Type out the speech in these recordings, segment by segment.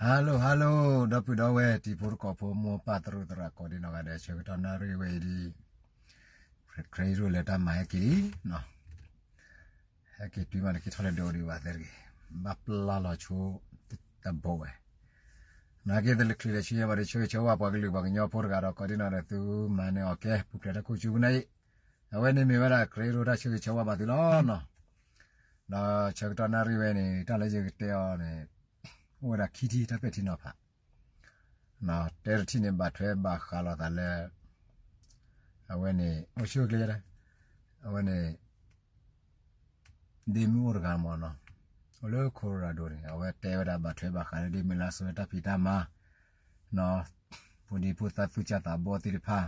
Hello hello ဒီပုၢ်ဒီဝဲၢ်တံၤဖိသကိးဖိ မိၢ်ပၢ်သရၣ်သရၣ် ကိးဒံနီၢ်ဂၤဒဲး ဆၢကတီၢ်နၣ်ရံၣ်ဝဲအံၤဒ် ခရံာ်ရ့ၣ်လၢတၢ်မၤဟဲက့ၤလံ ဟဲက့ၤတုၤမးတက့ၢ် ထီၣ်လဲၤဒိးဒံးဘၣ်သ့တဂ့ၤ ဘၣ်ပျၢ်လီၤဆိတဘိဝဲ နာ်က့သလၢချုးလဲၤဆူညါဘၣ်ဒီး ဆၢဂ့ၤဆၢဝါပှၤကလုာ်ပှၤကညီဖိတဂၤဒီး ကိးဒံနီၢ်ဂၤဒဲးသုမၤန့ၢ်အီၤကဲ ပူၤဖျဲးတၢ်ခိၣ်ဆူကနၣ်အံၤ အဝဲန့ၣ်မ့ၢ်ဝဲဒၣ်ခရံာ်ရ့ၣ်တၢ်ဆၢဂ့ၤဆၢဝါဘၣ်သုလီၤနီၤ ဒီးဆၢကတီၢ်နၣ်ရံၣ်ဝဲန့ၣ် တၢ်လၢယကတဲအီၤန့ၣ် အိၣ်ဝဲဒၣ်ခံထံၣ်တၢ်ပဲာ်ထံနီၤဖး တဲတထံၣ်န့ၣ် ဘၣ်ထွဲဘၣ်ဃးလိာ်သးလၢ အဝဲန့ၣ် အိၣ်ဆူၣ်အိၣ်ချ့ အဝဲန့ၣ် ဒ့မုၣ်အိၣ်တဂၤမ့ၢ်နီၤ အိၣ်လၢ Colorado န့ၣ် အဝဲတဲဝဲဒၣ်ဘၣ်ထွဲဘၣ်ဃးလၢဒ့မုၣ်လါစိၤလၢတၢ်ဖံးတၢ်မၤ ဖိဒံဖိသၣ်သူၣ်စၢ်သးဘီၣ်သ့ၣ်တဖၣ်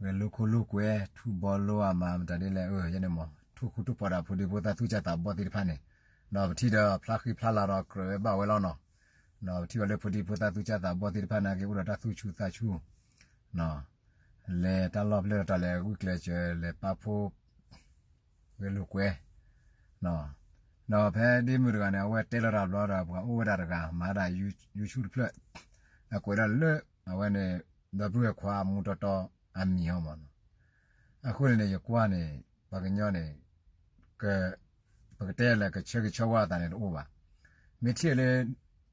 ဂဲၤလိာ်ခိၣ်လိာ်ကွဲ ထူၣ်ဘီလိအမၤမတၤဒ်လဲၣ် အၢ ယဲန့ၣ်မ့ၢ် ထူၣ်ဃူထူၣ်ဖိးဒီးဖိဒံဖိသၣ်သူၣ်စၢ်သးဘီၣ်သ့ၣ်တဖၣ်န့ၣ် ဒီးပထံၣ်ဒီးဖျါဃံဖျါလၤဒီးကြၢးဝဲဘၣ်ဝဲလီၤနီၤ ဒီးပထံၣ်ဘၣ်လၢဖိဒံဖိသၣ်သူၣ်စၢ်သးဘီၣ်သ့ၣ်တဖၣ်နာ်က့ အိၣ်ဒီးတၢ်သူၣ်ဆူၣ်သးဆူၣ် လဲၤတၢ်လီၢ်ဖျၢၣ်တၢ်လဲၤဂုာ်ကျဲးစၢး လဲၤပာ်ဖှိၣ် ဂဲၤလိာ်ကွဲ ဒီးဖဲဒ့မုၣ်တဂၤန့ၣ် အဝဲတဲလီၤတၢ်ဘျီဒီး ပှၤအိၣ်ဝဲဒၣ်တဂၤ မၤဒၣ် YouTube တဖျၢၣ် အကွဲးဒၣ်လၢ အဝဲန့ၣ် ဒီပုၢ်ဝဲၢ်ခွါအမူတီတီအမံၤဟီမ့ၢ်နီၤ အဃိန့ၣ်န့ၣ် ယကွၢ်န့ၣ် ပှၤကညီန့ၣ် ပကတဲလၢကဆၢဂ့ၤဆၢဝါအသးန့ၣ် တအိၣ်ဘၣ်. မ့ၢ်ထံၣ်လၢ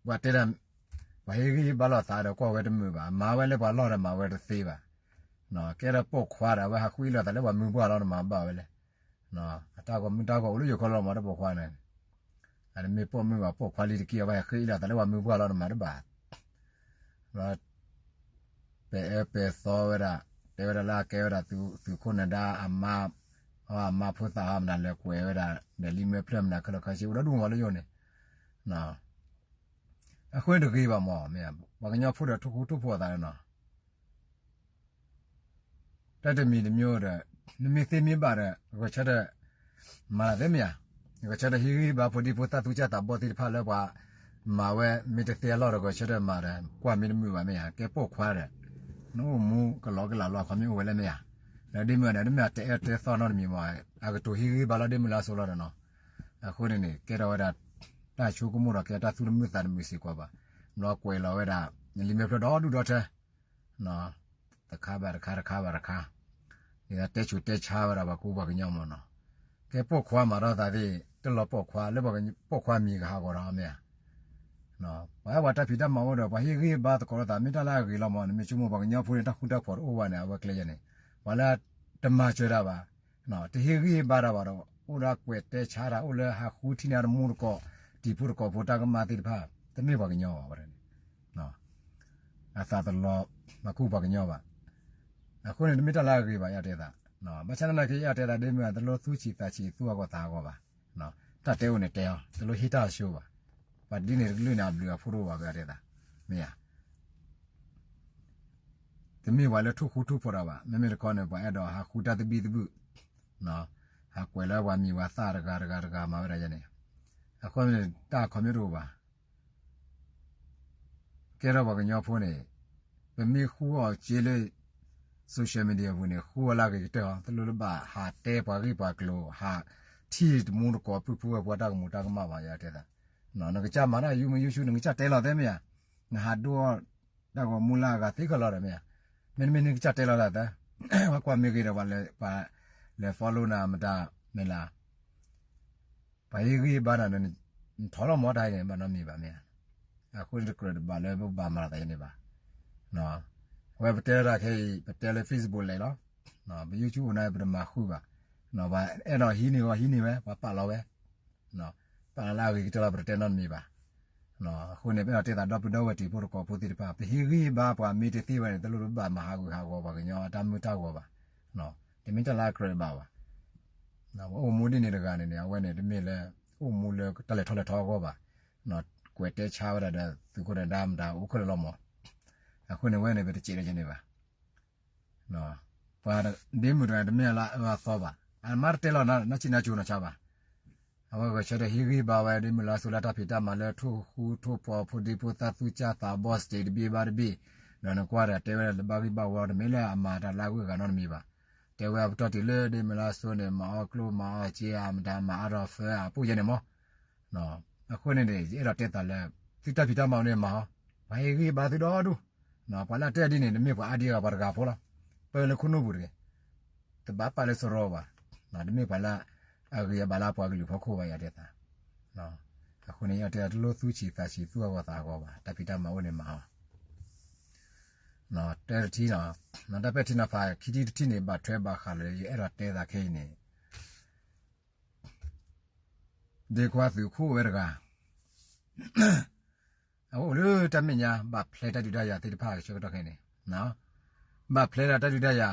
ပှၤတဲဒၣ် ပှၤဟ့ၣ်ဂံၢ်ဟ့ၣ်ဘါလိာ်သးဒီး ကွၢ်ဝဲတမုာ်ဘၣ်. မၤဝဲလၢပှၤလီၢ်ဒီး မၤဝဲတသ့ဘၣ်. ကဲထီၣ်ပိာ်ခွါဒီး အဝဲဟးဃုအ့ၣ်လိာ်သးလၢပှၤမုၢ်ပှၢ်လီၤ နမၤဘၣ်ဝဲလဲၣ်. အတၢ်ဂီၤမုၢ်တၢ်ဂီၤအိၣ်လၢယိၤခီလီၤမး တပိာ်ခွါန့ၣ် အတမ့ၢ်ပိာ်မုၣ်ဘၣ် ပိာ်ခွါလံတက့ၢ် အဝဲဟဲဃ့အ့ၣ်လိာ်သးလၢပှၤမုၢ်ပှၢ်လီၤ နမၤတဘၣ်. ပအဲၣ်ပဲာ်သီဝဲဒၣ် တဲဝဲဒၣ်လၢအကဲဝဲဒၣ်သုးခိၣ်နဒါအမါ အမါဖိသၣ်ဟီမနုၤလဲၤကွဲးဝဲဒၣ် ဒီးလံာ်မဲာ်ဖျၢၣ်မနုၤခဲလၢာ်ခဲဆ့ အိၣ်ဒီဒူၣ်မးလၢယိၤန့ၣ် အဃိန့ၣ်တဂ့ၤဘၣ်မး မ့ၢ် ပှၤကညီဖိဒီးထိၣ်ဃူထိၣ်ဖိးအသးလီၤနီၤ တၢ်တမံၤတမံၤဒီး နမ့ၢ်သ့မ့ၢ်ဘၣ်ဒီး ဂဲၤဆၢထၢၣ် မၤသ့မ့ၢ်ဧါ. ဂဲၤဆၢထၢၣ်ဟ့ၣ်ဂံၢ်ဟ့ၣ်ဘါဖိဒံဖိသၣ်သူၣ်စၢ်သးဘီၣ်သ့ၣ်တဖၣ်လၢပှၤမၤဝဲ မ့ၢ်တသ့အလီၢ်ဒီး ဂဲၤဆၢထၢၣ်မၤဒီး ကွၢ်မ့ၢ်တမုာ်ဘၣ်မ့ၢ်ဧါ. ကဲပိာ်ခွါဒီး နအိၣ်မူကလီကလီလီၤ အခီပညီအိၣ်ဝဲလၢမ့ၢ်ဧါ. ဒီးဒ့မုၣ်ဒီး တမ့ၢ်အတဲအၢတဲသီနီတမံၤမ့ၢ် အကတိၤဟ့ၣ်ဂံၢ်ဟ့ၣ်ဘါလီၤဒ့မုၣ်လါစိၤလီၤဒီးနီၤ. အဃိန့ၣ်န့ၣ် ကဲထီၣ်ဝဲဒၣ် တၢ်ဆိကမိၣ်ဒီးကဲတၢ်သူၣ်တမုာ်သးတမုာ်စ့ၢ်ကီးဘၣ်. ဘျီကွဲးလီၤဝဲဒၣ် လံာ်မဲာ်ဖျၢၣ်ဒီဒူၣ်ဒီထၢ တခါဘၣ်တခါ တခါဘၣ်တခါ ဒ်သိးတဲဆူးတဲဆါဝဲဒၣ်ပှၤကူပှၤကညီမ့ၢ်နီၤ. ကဲပိာ်ခွါမၤထီၣ်သးသ့ၣ် တလီၤပိာ်ခွါ လၢပိာ်ခွါမံၤကဟးဂီၤဒီးမ့ၢ်ဧါ. ပှၤအဲၣ်ပှၤတၢ်ဖံးတၢ်မၤအိၣ်ဒီး ပှၤဟ့ၣ်ဂံၢ်ဟ့ၣ်ဘါသကိးလိာ်သး မ့ၢ်တၢ်လၢအဂ့ၤလီၤမး နမ့ၢ်ဆိကမိၣ်ပှၤကညီဖိန့ၣ် တၢ်ဃူတၢ်ဖိးတအိၣ်ဘၣ်န့ၣ် အဝဲကျဲယဲန့ၣ် ပှၤလၢတမၤစၢၤတၢ်ဘၣ် တဟ့ၣ်ဂံၢ်ဟ့ၣ်ဘါတၢ်ဘၣ်ဒီး အိၣ်ဒီးကွဲးတဲဆါတၢ် အိၣ်လၢဟးဃုထံၣ်န့ၢ်တမူတကိး တံၤဖိသကိးဖိတၢ်ကမၣ်သ့ၣ်တဖၣ် တမ့ၢ်ပှၤကညီဘၣ်ဝဲန့ၣ် အသးတလီၤ မၤကူပှၤကညီဘၣ်. အဃိန့ၣ် တမ့ၢ်တၢ်လၢအဂ့ၤဘၣ် ယတဲသး ဘၣ်ဆၣ်သနာ်က့ ယတဲသးဒ့မုၣ် တလိၣ်သူၣ်ဆံးသးဆံးသူၣ်အဂီၢ်သးအဂီၢ်ဘၣ်. တၢ်တဲအိၣ်န့ၣ်တဲအီၤ တလိၣ်ဟ့ၣ်တၢ်အဆိဘၣ်. ပှၤဒ်န့ၣ်တကလုာ်န့ၣ် အဘျုးအဖှိၣ်တအိၣ်ဘၣ် ယတဲသး မ့ၢ်ဧါ. တမ့ၢ်ပှၤလၢထိၣ်ဃူထိၣ်ဖိးတၢ်ဘၣ်. မ့မ့ၢ်တခီန့ၣ် ပှၤအဲၣ်ဒိးဟးဃုတၢ်သဘံၣ်သဘုၣ် ဟးကွဲးလၢပှၤမံၤပှၤသၣ်တဂၤတဂၤတဂၤမၤဝဲဒၣ်ယဲန့ၣ် အဃိန့ၣ် တၢ်အခီပညီတအိၣ်ဘၣ်. ကဲထီၣ်ပှၤကညီဖိန့ၣ် ပမ့ၢ်ဃုအီၤစ့လၢ social media ပူၤန့ၣ် ဃုအီၤလၢအဂ့ၤကတၢၢ်အီၤ တလိၣ်လၢဘၣ်ဟးတဲပှၤဂ့ၢ်ပှၤကျိၤ ဟးထံၣ်တမူတကိးပုၢ်ဖိဝဲၢ်ဖိတၢ်ကမူၤတၢ်ကမၣ်ဘၣ် ယတဲသး. နကစၢ်မၤတၢ် YouTube နကစၢ်တဲလီၤသ့မ့ၢ်ဧါ. နဟးဒိအီၤ တၢ်ဂီၤမူလၢအဂၤသ့ခဲလၢာ်ဒီးမ့ၢ်ဧါ. မ့တမ့ၢ်နကစၢ်တဲလီၤသး ပှၤကွၢ်မ့ၢ်ဂ့ၤဒီး ပှၤလဲၤ follow နၤမတၤ မ့ၢ်လၢ ပှၤဟ့ၣ်ဂံၢ်ဟ့ၣ်ဘါနၤဒီး နထီၣ်လီၤမီၤတၢ်အံၤန့ၣ် ဘၣ်နီတမံၤဘၣ်မ့ၢ်ဧါ. အဃိန့ၣ်တကြၢးတဘၣ်လၢပဘၣ်မၤလီၤသးယဲန့ၣ်ဘၣ်. အဝဲပတဲတၢ်ခဲအံၤ ပတဲလၢ Facebook လဲၤလီၤ. ပ YouTube အိၣ်န့ၣ် ပတမၤဃုာ်ဘၣ်. ပှၤအဲၣ်ဒိးဟံးန့ၢ်ဂီၢ်ဟံးန့ၢ်ဝဲ ပှၤပာ်လီၤဝဲ ပာ်လီၤလၢအဂ့ၤကတၢၢ်လီၤ ပတတဲနီတမံၤဘၣ်. အဃိန့ၣ် ပအဲၣ်ဒိးတဲသးဒီပုၢ်ဒီဝဲၢ်တံၤဖိသကိးဖိသ့ၣ်တဖၣ် ပဟ့ၣ်ဂံၢ်ဟ့ၣ်ဘါပှၤမ့ၢ်တသ့ဝဲန့ၣ် တလိၣ်တဘၣ်မၤဟးဂူာ်ဟးဂီၤပှၤကညီအတၢ်မုၢ်တၢ်ဂီၤဘၣ်. တမ့ၢ်တၢ်လၢအကြၢးဘၣ်ဘၣ်. ပအိၣ်မူဒ်န့ၣ်တဂၤန့ၣ်န့ၣ် အဝဲန့ၣ် တမ့ၢ်လၢ အိၣ်မူလၢတၢ်လဲၤထီၣ်လဲၤထီအဂီၢ်ဘၣ်. ကွဲးတဲဆါဝဲဒၣ်ဒီး သုးခိၣ်နဒါမတၤအိၣ်ခဲလၢာ်လီၤမး. အဃိန့ၣ် ဝဲန့ၣ် ပတစဲးလၢယဲန့ၣ်ဘၣ်. ပှၤဒ့မုၣ်တဂၤန့ၣ် တမ့ၢ်လၢအအၢအသီဘၣ်. အမါတတဲလီၤနၤ နၢ်စံၣ်နၢ်စိၤနီၢ်ဆါဘၣ်. အဝဲဂဲၤဆၢထၢၣ်ဟ့ၣ်ဂံၢ်ဟ့ၣ်ဘါဝဲ ဒ့မုၢ်လါစိၤလၢတၢ်ဖံးတၢ်မၤလၢ ထိၣ်ဃူထိၣ်ဖိး ဖိဒံဖိသၣ်သူၣ်စၢ်သးဘီၣ် state တဘ့ၣ်ဘၣ်တဘ့ၣ်, ဒီးနကွၢ်ဒီးတဲဝဲဒၣ်လၢဘၣ်ဂံၢ်ဘၣ်ဝီ တမ့ၢ်လၢအမၤတၢ်လၢအဂုၤအဂၤနီတမံၤဘၣ်. တဲဝဲအပတီၢ်တုၤလၢဒ့မုၢ်လါစိၤန့ၣ် မၤအီၣ်ကျိၣ်မၤအီၣ်စ့အမတၤ မၤအါထီၣ်ဖၢအပူၤယဲန့ၣ်မး. အဃိန့ၣ်န့ၣ် ယအဲၣ်ဒိးတဲသးလၢ သုတၢ်ဖံးတၢ်မၤအိၣ်န့ၣ်မၤအီၤ, ပှၤဟ့ၣ်ဂံၢ်ဘါသုဒီဒူၣ်, ပှၤလၢအတဲဒ်န့ၣ် တမ့ၢ်ပှၤအါဒံအါဂၤ ပှၤတဂၤဖိလီၤ, ပၢလၢခိၣ်နူာ်ပူၤတဂ့ၤ, တဘၣ်ပာ်လၢစရီဘၣ်, တမ့ၢ်ပှၤလၢ အဂံၢ်အဘါလၢအပှၤကလုာ်ဖီခိၣ်ဘၣ် ယတဲသး, အဃိန့ၣ် ယတဲတလိၣ်သူၣ်ဆံးသးဆံးသူၣ်အဂီၢ်သးအဂီၢ်ဘၣ်, တၢ်ဖံးတၢ်မၤအိၣ်န့ၣ်မၤအီၤ တၢတထံၣ်နီၤ, တၢ်ပဲာ်ထံနီၤဖးခံထံၣ်တထံၣ်န့ၣ် ဘၣ်ထွဲဘၣ်ဃးလၢယအဲၣ်ဒိးတဲသးခဲအံၤန့ၣ်, ဒ့ခွါသုးခိၣ်ဝဲတဂၤ အဝဲအိၣ်လၢတၢ်မဲာ်ညါ ဘၣ်ဖျဲးတၢ်ဒုးတၢ်ယၤသ့ၣ်တဖၣ်အဆၢကတီၢ်ခဲအံၤန့ၣ်, ဘၣ်ဖျဲးဒီးတၢ်ဒုးတၢ်ယၤ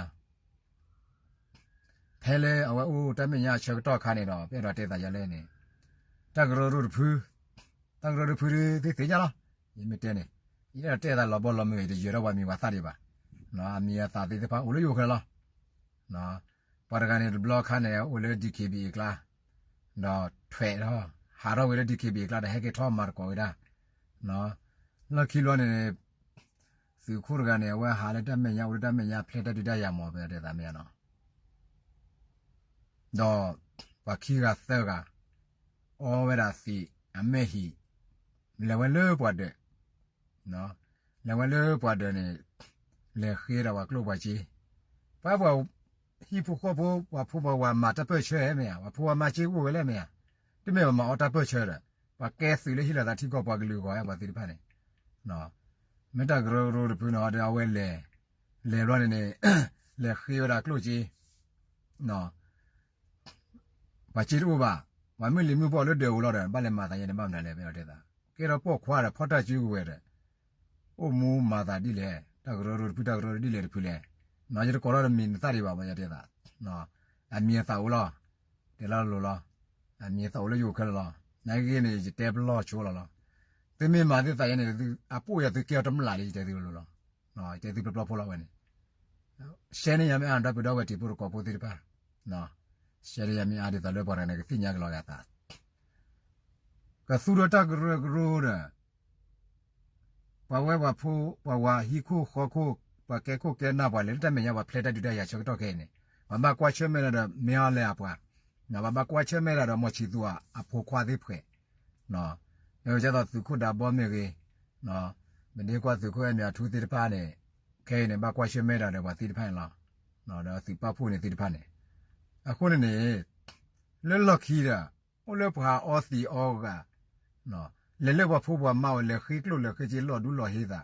ဖဲလၢအဝဲအိၣ်တၢ်မဲာ်ညါအဆၢကတီၢ်အခါန့ၣ်ဒီး ပအဲၣ်ဒိးတဲသးယၤလဲၣ်န့ၣ်, တၢ်ကရၢကရိတဖု, တၢ်ကရၢကရိတဖုဒုးသ့ၣ်ညါလီၤ, ယမ့ၢ်တဲန့ၣ်, ယအဲၣ်ဒိးတဲသးလီၤဘီလီၤမုၢ် ယတယၢၤထီၣ်ပှၤမံၤပှၤသၣ်ဒံးဘၣ်, အမံၤအသၣ်သ့ၣ်တဖၣ်အိၣ်လၢယအိၣ်ခဲလၢာ်လီၤ. ပှၤတဂၤန့ၣ် တဘျီခါန့ၣ် အိၣ်လၢ D K B A အကျါ, ဒီးထွဲးထီၣ် ဟးထီၣ်ဝဲလၢ D K B A အကျါ ဒီးဟဲက့ၤထီၣ်မၤသကိးဝဲဒၣ်, လီၢ်ခံဘျီန့ၣ် သုးခိၣ်တဂၤန့ၣ် အဝဲဟးလၢတၢ်မဲာ်ညါ အိၣ်လၢတၢ်မဲာ်ညါ ဖျဲးတၢ်ဒုးတၢ်ယၤမး ပတဲသးမ့ၢ်ဧါနီၤ, ဒီးပှၤခံဂၤသၢဂၤ အီဝဲဒၣ်သံးအမဲာ်ဟံၣ်, လဲၤဝဲလၢပှၤဒၢး, လဲၤဝဲလၢပှၤဒၢးန့ၣ်, လဲၤဃ့ဒီးပှၤကျိၣ်ပှၤစ့, ပှၤပှၤဟံၣ်ဖိဃီဖိ ပှၤဖိပှၤဝၤမၤတၢ်ပၢၢ်ဆၢမ့ၢ်ဧါ, ပှၤဖိပှၤမၤစ့အိၣ်ဝဲလဲၣ်မ့ၢ်ဧါ, တမ့ၢ်ပှၤမၤအီၣ်တၢ်ပၢၢ်ဆၢဒီး ပှၤကဲသုးလၢဟ့ၣ်လီၤသးထံကီၢ်ပှၤကလုာ်အဂီၢ် ပှၤသ့ၣ်တဖၣ်န့ၣ်, မ့ၢ်တၢ်ကရၢကရိတဖုန့ၣ်ဒီး အဝဲလဲၤ, လဲၤဘျီန့ၣ်န့ၣ်, လဲၤဃ့ဝဲဒၣ်ကျိၣ်စ့ ပှၤစ့တအိၣ်ဘၣ်, ပှၤမုၢ်လံၤမုၢ်ပှၢ်လၢဒၢးပူၤလီၤဒီး ဘၣ်လဲၤမၤသးယဲန့ၣ် ဘၣ်မနုၤလဲၣ် ပအဲၣ်ဒိးတဲသး, ကဲထီၣ်ပိာ်ခွါဒီး ဖီၣ်တၢ်စုကဝဲၤဒီး, အိၣ်မူမၤသးဒ်လဲၣ်, တၢ်ကရၢကရိတဖု တၢ်ကရၢဒ်လဲၣ်တဖုလဲၣ်, ယတကိးထီၣ်တမံၤနသၣ်ဒံးဘၣ် ပယတဲသး, အမံၤအသးအိၣ်လီၤ, တဲလီၤလိၤလီၤ, အမံၤအသးအိၣ်လၢယအိၣ်ခဲလၢာ်လီၤ, နာ်က့န့ၣ် ယတဲပလီၢ်ဆိလီၤလီၤ, သုမ့ၢ်မၤသ့သးယဲန့ၣ် အပိာ်ယၤသုကဲအီၤတမျးလံ ယတဲသုလိၤလိၤလီၤ, ယတဲသုပျီပျီဖိလီၤဝဲန့ၣ် ရှဲန့ၢ်ယၤမ့ၢ်အါ ဒီပုၢ်ဒီဝဲၢ်တံၤဖိသကိးဖိသ့ၣ်တဖၣ်, ရှဲန့ၢ်ယၤမ့ၢ်အါဒ်သိးလၢပှၤတဂၤန့ၣ် ကသ့ၣ်ညါက့ၤလီၤဂာ်သး, ကသူဒီးတၢ်ကရၢကရိဒီး, ပှၤဝဲပှၤဖိ ပှၤဝၤဟံၣ်ခိၣ်ဃီခိၣ် ပှၤကဲခိၣ်ကဲနၢ်ပှၤလဲၤလၢတၢ်မဲာ်ညါ ပှၤဖျဲးတၢ်ဒုးတၢ်ယၤဆၢကတီၢ်ခဲအံၤန့ၣ်, ပှၤဘၣ်ကွၢ်ဆၢၣ်မဲာ်ဒၣ်ဒီးမ့ၢ်အီၤလဲၤအပှၤ, ပှၤဘၣ်ကွၢ်ဆၢၣ်မဲာ်ဒၣ်ဒီး မီၤဆံးသူအဖိခွါသ့ၣ်ဖှဲး ဒ်သိးသုးခိၣ်ဒးဘီမ့ၢ်ဂ့ၤ, မ့ၢ်ဒ့ကွၢ်သုးခိၣ်အဲၣ်မ့ၢ်အထူသ့ၣ်တဖၣ်န့ၣ်, ခဲအံၤန့ၣ် ဘၣ်ကွၢ်ဆၢၣ်မဲာ်ဒၣ်ဒီးပှၤသ့ၣ်တဖၣ်န့ၣ်လီၤ, ဒီးသုးပာ်ဖှိၣ်န့ၣ်သ့ၣ်တဖၣ်န့ၣ်, အဃိန့ၣ်န့ၣ်, လၢလီၢ်ခံဒီး, အိၣ်လၢပှၤအီသံးအီဂၤ, လဲၤလၢပှၤဖိပှၤမါအအိၣ် လဲၤဃ့ကျိၣ်လဲၤဃ့စ့ လီၤဒူလီၤဟ့သး,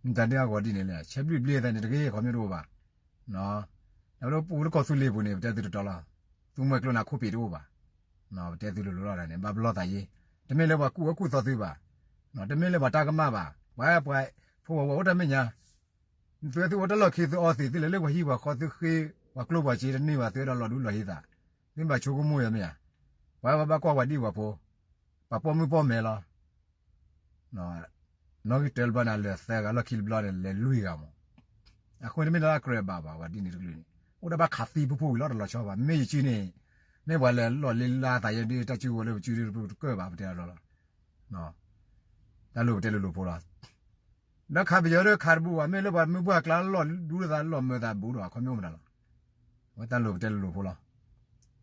မတၤဒ်အဂီၢ်ဒ်န့ၣ်လဲၣ် ဆဲဘျုးဘျ့သးန့ၣ်တဂ့ၤ ခီမ့ၢ်တအိၣ်ဘၣ်, လၢပအိၣ်လၢကီၢ်သူလ့ၤပူၤန့ၣ် ပတဲသုတတီၤလီၤ, သူမှဲကျိၣ်နၤခိၣ်ပ့ၤတအိၣ်ဘၣ်, ပတဲသုလိၤလိၤလီၤန့ၣ် ဘၣ်ပလီၢ်သးယ့, တမ့ၢ်လၢပှၤကူၣ်အၢကူၣ်သီသုဘၣ်, တမ့ၢ်လၢပှၤတၢ်ကမၣ်ဘၣ်, ပှၤပှၤဖိပှၤဝၤအိၣ်တၢ်မဲာ်ညါ သုသုအိၣ်တၢ်လီၢ်ခံ သုအီသံး သုလဲၤလၢပှၤဟံၣ်ပှၤဃီ သုဃ့ပှၤကျိၣ်ပှၤစ့တန့ၢ်ဘၣ် သုအဲၣ်ဒိးလီၤဒူလီၤဟ့သး, မ့ၢ်ဘၣ်ဆိကမိၣ်ယၤမ့ၢ်ဧါ, ပှၤဘၣ်ကွၢ်ပှၤဒံၣ်ပှၤဖိ, ပှၤပိာ်မုၣ်ပိာ်မဲလီၤ, နီၣ်ဂံၢ်တၢလၢဘျီန့ၣ် အလၢာ်သၢဂၤလီၢ်ခံတဘျီန့ၣ် လဲၤလွံၢ်ဂၤမး, အဃိန့ၣ်တမ့ၢ်လၢအကြၢးဘၣ်ဘၣ် ပှၤဒ်န့ၣ်တကလုာ်န့ၣ် အိၣ်ဒၣ်ဘၣ်ခးသံဖုၣ်ဖုၣ်ဝံၤလီၤ တလီၤဆီဘၣ် မ့ၢ်ယစုန့ၣ်, မ့ၢ်ပှၤလဲၤလီၢ်လံလါသးယဲဒ်တၢ်စုကဝဲၤလၢပစုဒ်တဖုၣ် တကၢၢ်ဘၣ် ပတဲလီၤလီၤ တၢ်လိၣ်ပတဲလိၤလိၤဖိလီၤ, ဒီးခးပယီၤဒီးခးတဘူးဘၣ် မ့ၢ်လၢပှၤမုၢ်ပှၢ်ကျါလီၤဒူလိာ်သးလီၤမၢသးဘူးဒီး အခီပညီမတၤလီၤ, အဝဲတၢ်လိၣ်ပတဲလိၤလိၤဖိလီၤ,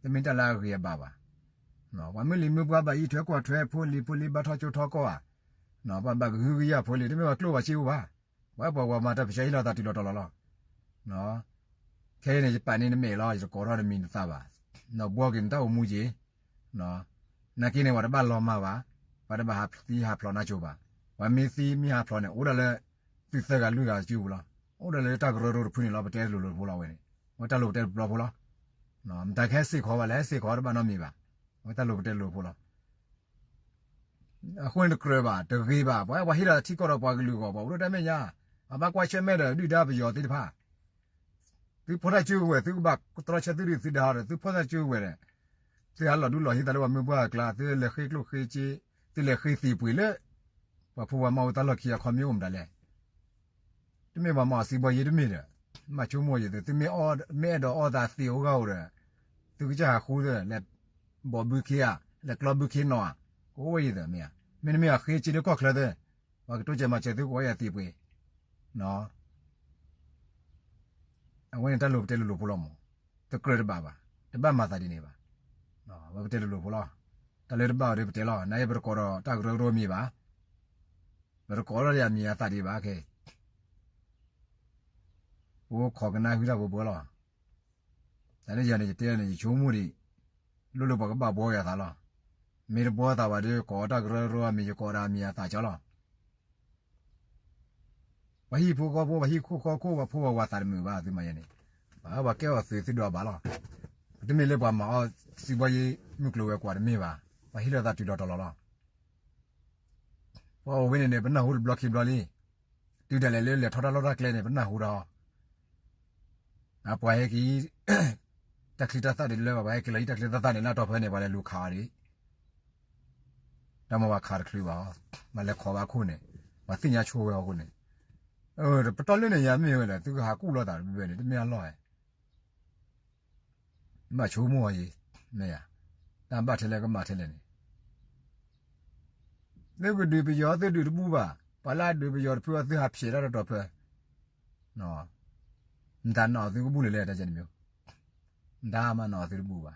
တမ့ၢ်တၢ်လၢအဂ့ၤအဘၣ်ဘၣ်, ပှၤမုၢ်လံၤမုၢ်ပှၢ်ဘၣ်အံးထွဲကွၢ်ထွဲဖိလံၤ ဖိလံၤဘၣ်ထီၣ်ကၠိထီၣ်ကီၢ်ဧါ, ပှၤဘၣ်ကဟုကယာ်ဖိလံၤ တမ့ၢ်ပှၤကျိၣ်ပှၤစ့အိၣ်ဘၣ်, ပှၤပှၤဝၤမၤတၢ်ပၢဆှၢဟ့ၣ်လီၤသးတုၤလီၤတီၤလီၤလီၤ ခဲအံၤန့ၣ် ယပာ်န့ၢ်နမဲာ်လီၤ ယတကိးထီၣ်နမံၤနသးဘၣ်, နီၢ်ဘှီက့ၤနတၢ်အိၣ်မူက့ၤ, နာ်က့န့ၣ် ပှၤတဘၣ်လီၤမၢ်ဘၣ်, ပှၤတဘၣ်ဟးသံဟးဖျိးနါစိၤဘၣ်, ပှၤမ့ၢ်သံမ့ၢ်ဟးဖျိးန့ၣ် အိၣ်ဒၣ်လၢ သုသၢဂၤလွံၢ်ဂၤစုပူၤလီၤ, အိၣ်ဒၣ်လၢတၢ်ကရၢကရိတဖုန့ၣ်လီၤ ပတဲလိၤလိၤဖိလီၤဝဲန့ၣ်, ဝဲတၢ်လိၣ်ပတဲပျီဖိလီၤ, မတၤကဟဲစ့ၢ်ကီးဘၣ်လဲၣ် ဟဲစ့ၢ်ကီးတဘၣ်နီတမံၤဘၣ်, ဝဲတၢ်လိၣ်ပတဲလိၤလိၤဖိလီၤ အဃိန့ၣ်တကြၢးဘၣ် တဂ့ၤဘၣ် ပှၤ ပှၤဟ့ၣ်ဒီးထံကီၢ်ဒီးပှၤကလုာ်အဂီၢ် ပှၤအိၣ်ဒီးတၢ်မဲာ်ညါ, ပှၤဘၣ်ကွၢ်ဆၢၣ်မဲာ်ဒီးဒုၣ်ဒါပယီၤသ့ၣ်တဖၣ်, သုဖီၣ်တၢ်စုကဝဲၤ သုကဘၣ်တြီဆၢသုဒုၣ်သုဒါဒီး သုဖီၣ်တၢ်စုကဝဲၤဒီး, သုဟးလီၤဒူလီၤဟ့သးလၢပှၤမုၢ်ပှၢ်အကျါ သုလဲၤဃ့ကျိၣ်ဃ့စ့, သုလဲၤဃ့သံးပှ့ၤလၢ ပှၤဖိပှၤမါအိၣ်တၢ်လီၢ်ခံအခီမ့ၢ်အိၣ်မတၤလဲၣ် တမ့ၢ်ပှၤမၤအီၤစံးဘီယ့တမ့ၢ်ဒီး, မၤဆိကမိၣ်ယသု သုမ့ၢ်အီၣ်မ့ၢ်အဲၣ်ဒိးအီၣ်သးသံးအိၣ်ဂၤအိၣ်ဒီး, သုကစၢ်ဟးဃုသၢ လဲၤဘီၣ်ဘုခ့ဧါ, လဲၤကျီဘုခ့နီၤဧါ, ကအိၣ်ဝဲယသုမ့ၢ်ဧါ, မ့တမ့ၢ်အဃ့စ့လၢကီၢ်ချၢသၢ, ပှၤကတိစၢၤမၤစၢၤသုကအိၣ်ယၤသံးပှ့ၤ, အဝဲန့ၣ်တၢ်လိၣ်ပတဲလိၤလိၤဖိလီၤမး, တကြၢးတဘၣ်ဘၣ်, တဘၣ်မၤသးဒ်န့ၣ်ဘၣ်, ဝဲပတဲလိၤလိၤဖိလီၤ, တၢ်လၢတဘၣ်အီၤဒီးပတဲလီၤ, နာ်က့ပတကိးဒီးတၢ်ကရၢကရိမံၤဘၣ်, ပတကိးထီၣ်ဒီးအမံၤအသၣ်ဒံးဘၣ်ခဲအံၤ, ပခိးကနၣ်ဃုတၢ်ဖိဘၣ်လီၤ. တၢ်န့ၣ်ယၤန့ၣ် ယတဲန့ၣ် ယဆိကမိၣ်ဒံး, လိၣ်လၢပှၤကဘၣ်ဘှီယၤသးလီၤ. မ့ၢ်တဘှီသးဘၣ်ဒီး ကိးတၢ်ကရၢကရိအမံၤ ယကိးဒီးအမံၤအသၣ်ကၠီလီၤ. ပှၤဟံၣ်ဖိဃီဖိ ပှၤဟံၣ်ခိၣ်ဃီခိၣ် ပှၤဖိပှၤဝၤသးတမုာ်ဘၣ် သုမၤယဲန့ၣ်, ပှၤကဲအီၤသုးသုဒိးဘၣ်လီၤ. ပတမ့ၢ်လၢပှၤမၤအီၣ်သုးဘီယ့ မုၢ်ကျိၤဝဲၤကွာ်တမ့ၢ်ဘၣ်, ပှၤဟ့ၣ်လီၤသးတုၤလီၤတီၤလီၤလီၤ. ပှၤအိၣ်ဝဲန့ၣ်န့ၣ် ပနၢ်ဟူတဘျီခံဘျီလံ, တုၤဒၣ်လဲာ်လၢလဲၤထီၣ်တၢ်လီၢ်တၢ်ကျဲန့ၣ် ပနၢ်ဟူဒီး ပှၤဟဲက့ၤ တၢ်ချံတၢ်သၣ်ဒ်လၢ ပှၤဟဲက့ၤလီၤဟံၣ်တၢ်ချံတၢ်သၣ်န့ၣ် လၢအတီၢ်ဖဲန့ၣ် ပှၤလဲၤလူၤခးအီၤဒံး, တၢ်မ့ၢ်ပှၤခးတချုးဘၣ်, ပှၤလဲၤခိးဘၣ်အခိၣ်န့ၣ်, ပှၤသ့ၣ်ညါဆိဝဲအဃိန့ၣ်, ပတီၢ်လၢန့ၣ်ယၤမ့ၢ်ဝဲဒီး သုကဟးကူၣ်လိာ်သးတဘျီဘျီန့ၣ် တမ့ၢ်အလီၢ်ဧါ. ဘၣ်ဆိကမိၣ်အီၤယံၤ, မ့ၢ်ယၤ, တၢ်ဘၣ်ထဲလဲၣ်ကမၤထဲလဲၣ်န့ၣ် သုကဒုးပယီၤသုဒုးတဘူၣ်ဘၣ်, ပှၤလၢအဒုးပယီၤတဖုအီၤ သုဟးဖျဲးတၢ်တတီၤဖဲ, နတၢ်နာ်အီၤသုကဘူၣ်လၢၤလဲၣ် တၢ်ကဲန့ၣ်မ့ၢ်, နတၢ်မၤနာ်အီၤသုတဘူၣ်ဘၣ်.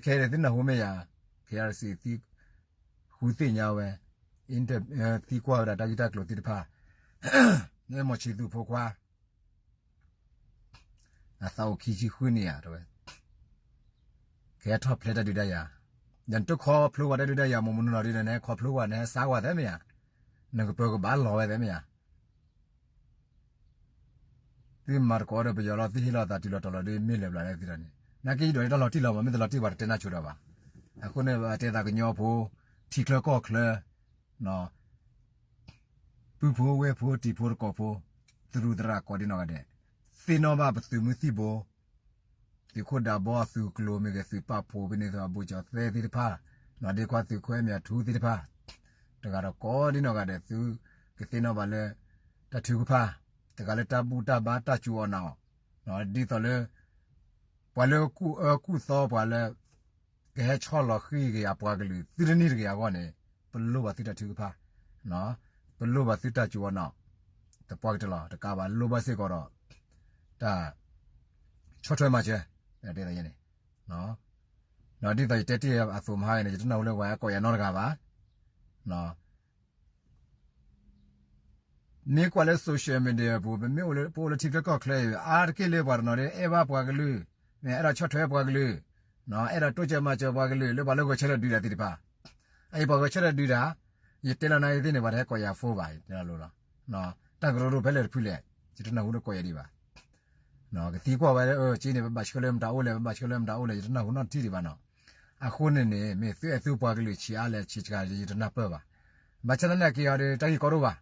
ခဲအံၤသုနၢ်ဟူမ့ၢ်ယၤ, ခဲအံၤစံးသံ, ဃုသ့ၣ်ညါဝဲ, သံကွၢ်ဝဲဒၣ်တၢ်ဂ့ၢ်တၢ်ကျိၤသ့ၣ်တဖၣ်, မ့ၢ်မီၤဆံးသူၣ်ဖိခွါ အသးအိၣ်ခံဆံဃုနံၣ်ဧါ တဲဝဲ, ကဟဲထီၣ်ဖျဲးတၢ်ဒုးတၢ်ယၤ, ဒီးနတခီဖျိဝဲတၢ်ဒုးတၢ်ယၤ မိၢ်မနုၤလီၤဒ်ဒီး နဟဲခီဖျိဝဲ နဟဲစါဝဲသ့မ့ၢ်ဧါ, နကပၢၤကဘၣ်လီၤဝဲသ့မ့ၢ်ဧါ, သုမၤတကိးဒီးပယီၤလီၤ သုဟ့ၣ်လီၤသးတုၤလီၤတီၤလီၤဒီး မ့ၢ်လၢာ်ဘျီလၢသုဒီးန့ၣ် နာ်က့ယဒိးန့ၢ်တၢ်လီၤတံၢ်လီၤမး မ့ၢ်တလီၤတံၢ်ပှၤတတဲနၢ်ဆိဒီးဘၣ်. အဃိန့ၣ် ပတဲသးကညီဖိ, ထံချၢကီၢ်ချၢ ပုၢ်ဖိဝဲၢ်ဖိတံၤဖိသကိးဖိ, သရူးသရၣ်ကိးဒံနီၢ်ဂၤဒဲး, သ့ၣ်နီၣ်ဘၣ်ပသုးမုၢ်သံၣ်ဘိ, သုးခိၣ်ဒးဘီအသုးကျိၤမ့ၢ်ဂ့ၤ သုးပာ်ဖှိၣ်ဖဲန့ၣ်သုးအဘူးကၠီၤသဲသ့ၣ်တဖၣ်, ဒ်ခွါသုးခိၣ်အဲၣ်မ့ၤအထူသ့ၣ်တဖၣ်, တဂၤဒီးကိးဒံနီၢ်ဂၤဒဲး သုကသ့ၣ်နီၣ်ဘၣ်လၢ တၢ်ထုကဖၣ်, တဂၤလၢတၢ်ဘူၣ်တၢ်ဘါတၢ်စူၤအီၣ်နၢ်အီၣ်, ဒ်သိးလၢ ပှၤလၢကူၣ်အၢကူၣ်သီပှၤလၢ ကဟဲဆီၣ်လီၤဃံၤက့ၤအပှၤကလုာ် သုတန့ၢ်တဂ့ၤအဂီၢ်န့ၣ်, ပလိၣ်ဘၣ်သုတၢ်ထုကဖၣ်, ပလိၣ်ဘၣ်သုတၢ်စူၤအီၣ်နၢ်အီၣ်, တပှၢ်ကတၢၢ်လီၤ တကးဘၣ်လိၣ်ဘၣ်စ့ၢ်ကီးဒီး တၢ် ဆီၣ်ထွဲမၤစၢၤ, တဲသးယဲန့ၣ်, ဒီးဒ်သိးယတဲတ့ၢ်အသိးမဟါဂ့ၤန့ၣ် ယတနၢ်ဟူလၢပှၤဟဲကိးယၤနီတဂၤဘၣ်. မ့ၢ်ကွၢ်လၢ social media အပူၤ ပမ့ၢ်အိၣ်လၢ ပအိၣ်လၢထံချၢကီၢ်ချၢအံၤ အါတက့ၢ်လၢပှၤတနီၤဒ်အဲၣ်ဘၣ်ပှၤကလုာ်, မ့ၢ်အဲၣ်ဒိးဆီၣ်ထွဲပှၤကလုာ်, အဲၣ်ဒိးတိစၢၤမၤစၢၤပှၤကလုာ် လၢပှၤလၢဂဲၤဆၢထၢၣ်ဒုးတၢ်သ့ၣ်တဖၣ်, အအံၤပှၤဂဲၤဆၢထၢၣ်ဒုးတၢ်, ယတဲလီၤနၤအံၤသ့ၣ်န့ၣ် ပှၤတဟဲကိးယၤ phone ဘၣ်, ယတဲလီၤလိၤလီၤ, တၢ်ကရၢကရိဖဲလဲၣ်တဖုလဲၣ်, ယတနၢ်ဟူလၢကိးယၤဒံးဘၣ်. ကသံကွၢ်ဝဲလၢ က့န့ၣ် ပဘၣ်ဆှၢလၢမတၤအိၣ်လဲၣ် ပဘၣ်ဆှၢလၢမတၤအိၣ်လဲၣ် ယတနၢ်ဟူနီတထံၣ်ဒံးဘၣ်နီၤ. အဃိန့ၣ်န့ၣ် မ့ၢ်သုအဲၣ်သုပှၤကလုာ်ဆံးအါလဲၣ်ဆံးတကၤ ယတနၢ်ပၢၢ်ဘၣ်. ဘၣ်ဆၣ်သနာ်က့အီၤဒီး တၢ်ဂ့ၢ်ကီဒိၣ်ဘၣ်.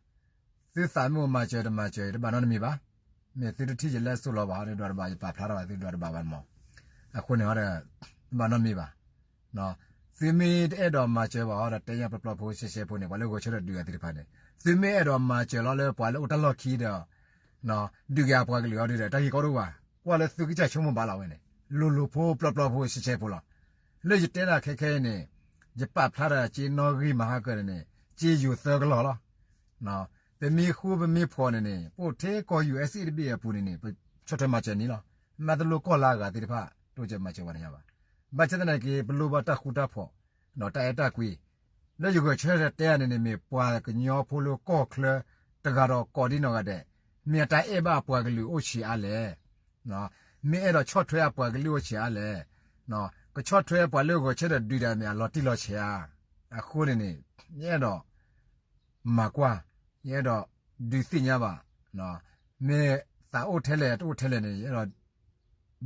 သုသးမ့ၢ်အိၣ်မၤစၢၤတမၤစၢၤ ယတဘၣ်နီတမံၤဘၣ်. မ့ၢ်သုတထံၣ်ယလဲၣ်စိလီၤဘၣ်ဒီး ဒွးတဘၣ် ယပာ်ဖျါထီၣ်ဘၣ်သုဒွးတဘၣ်ဘၣ်မး. အဃိန့ၣ်ဒီး တဘၣ်နီတမံၤဘၣ်. သုမ့ၢ်တအဲၣ်ဒိးမၤစၢၤဘၣ်အီၤဒီး တဲညါပျီပျီဖိရှဲရှဲဖိန့ၣ် ပှၤလၢဂဲၤဆၢထၢၣ်ဒုးတၢ်သ့ၣ်တဖၣ်န့ၣ် သုမ့ၢ်အဲၣ်ဒိးမၤစၢၤလီၤလၢပှၤလၢအိၣ်တၢ်လီၢ်ခံဒီး ဒုးက့ၤအပှၤကလုာ်အီၤဒီး တၢ်ဂ့ၢ်ကီဒိၣ်ဘၣ်. ကွၢ်လၢသုကစၢ်ဆိကမိၣ်ဘၣ်လီၤဝဲန့ၣ် လိၤလိၤဖိပျီပျီဖိရှဲရှဲဖိလီၤ. လၢယတဲနၤခဲခဲအံၤန့ၣ် ယပာ်ဖျါထီၣ်စ့နီၣ်ဂံၢ်မၤဟါကၢန့ၣ်န့ၣ် စ့ယိၤသၢကလီၢ်လီၤ. ပမ့ၢ်ဃူပမ့ၢ်ဖိးန့ၣ်န့ၣ် ပအိၣ်ထဲကီၢ် ယူၢ်အ့စ့ၣ် တဘ့ၣ်အပူၤန့ၣ်န့ၣ် ပဆီၣ်ထွဲမၤစၢၤန့ၣ်လီၤ. မၤတလိကီၢ်လၢအဂၤသ့ၣ်တဖၣ် တိစၢၤမၤစၢၤပှၤန့ၣ်ညါဘၣ်. ဘၣ်ဆၣ်သနာ်က့ ပလိၣ်ဘၣ်တၢ်ဃူတၢ်ဖိး ဒီးတၢ်အဲၣ်တၢ်ကွံ လၢယဂဲၤဆၢထၢၣ်တဲန့ၣ်န့ၣ် မ့ၢ်ပှၤကညီဖိလၢကီၢ်ချၢ တဂၤဒီးကိးဒံနီၢ်ဂၤဒဲး မ့ၢ်အတၢ်အဲၣ်ဘၣ်အပှၤကလုာ်အိၣ်ဆံးအါလဲၣ်. မ့ၢ်အဲၣ်ဒိးဆီၣ်ထွဲအပှၤကလုာ်အိၣ်ဆံးအါလဲၣ်. ကဆီၣ်ထွဲအပှၤလၢဂဲၤဆၢထၢၣ်ဒုးတၢ်မ့ၢ်အလီၤတံၢ်လီၤဆဲးဧါ. အဃိန့ၣ်န့ၣ် ယအဲၣ်ဒိး မၤကွၢ်, ယအဲၣ်ဒိးဒုးသ့ၣ်ညါဘၣ်, မ့ၢ်သးအိၣ်ထဲလဲၣ် တအိၣ်ထဲလဲၣ်န့ၣ် ယအဲၣ်ဒိး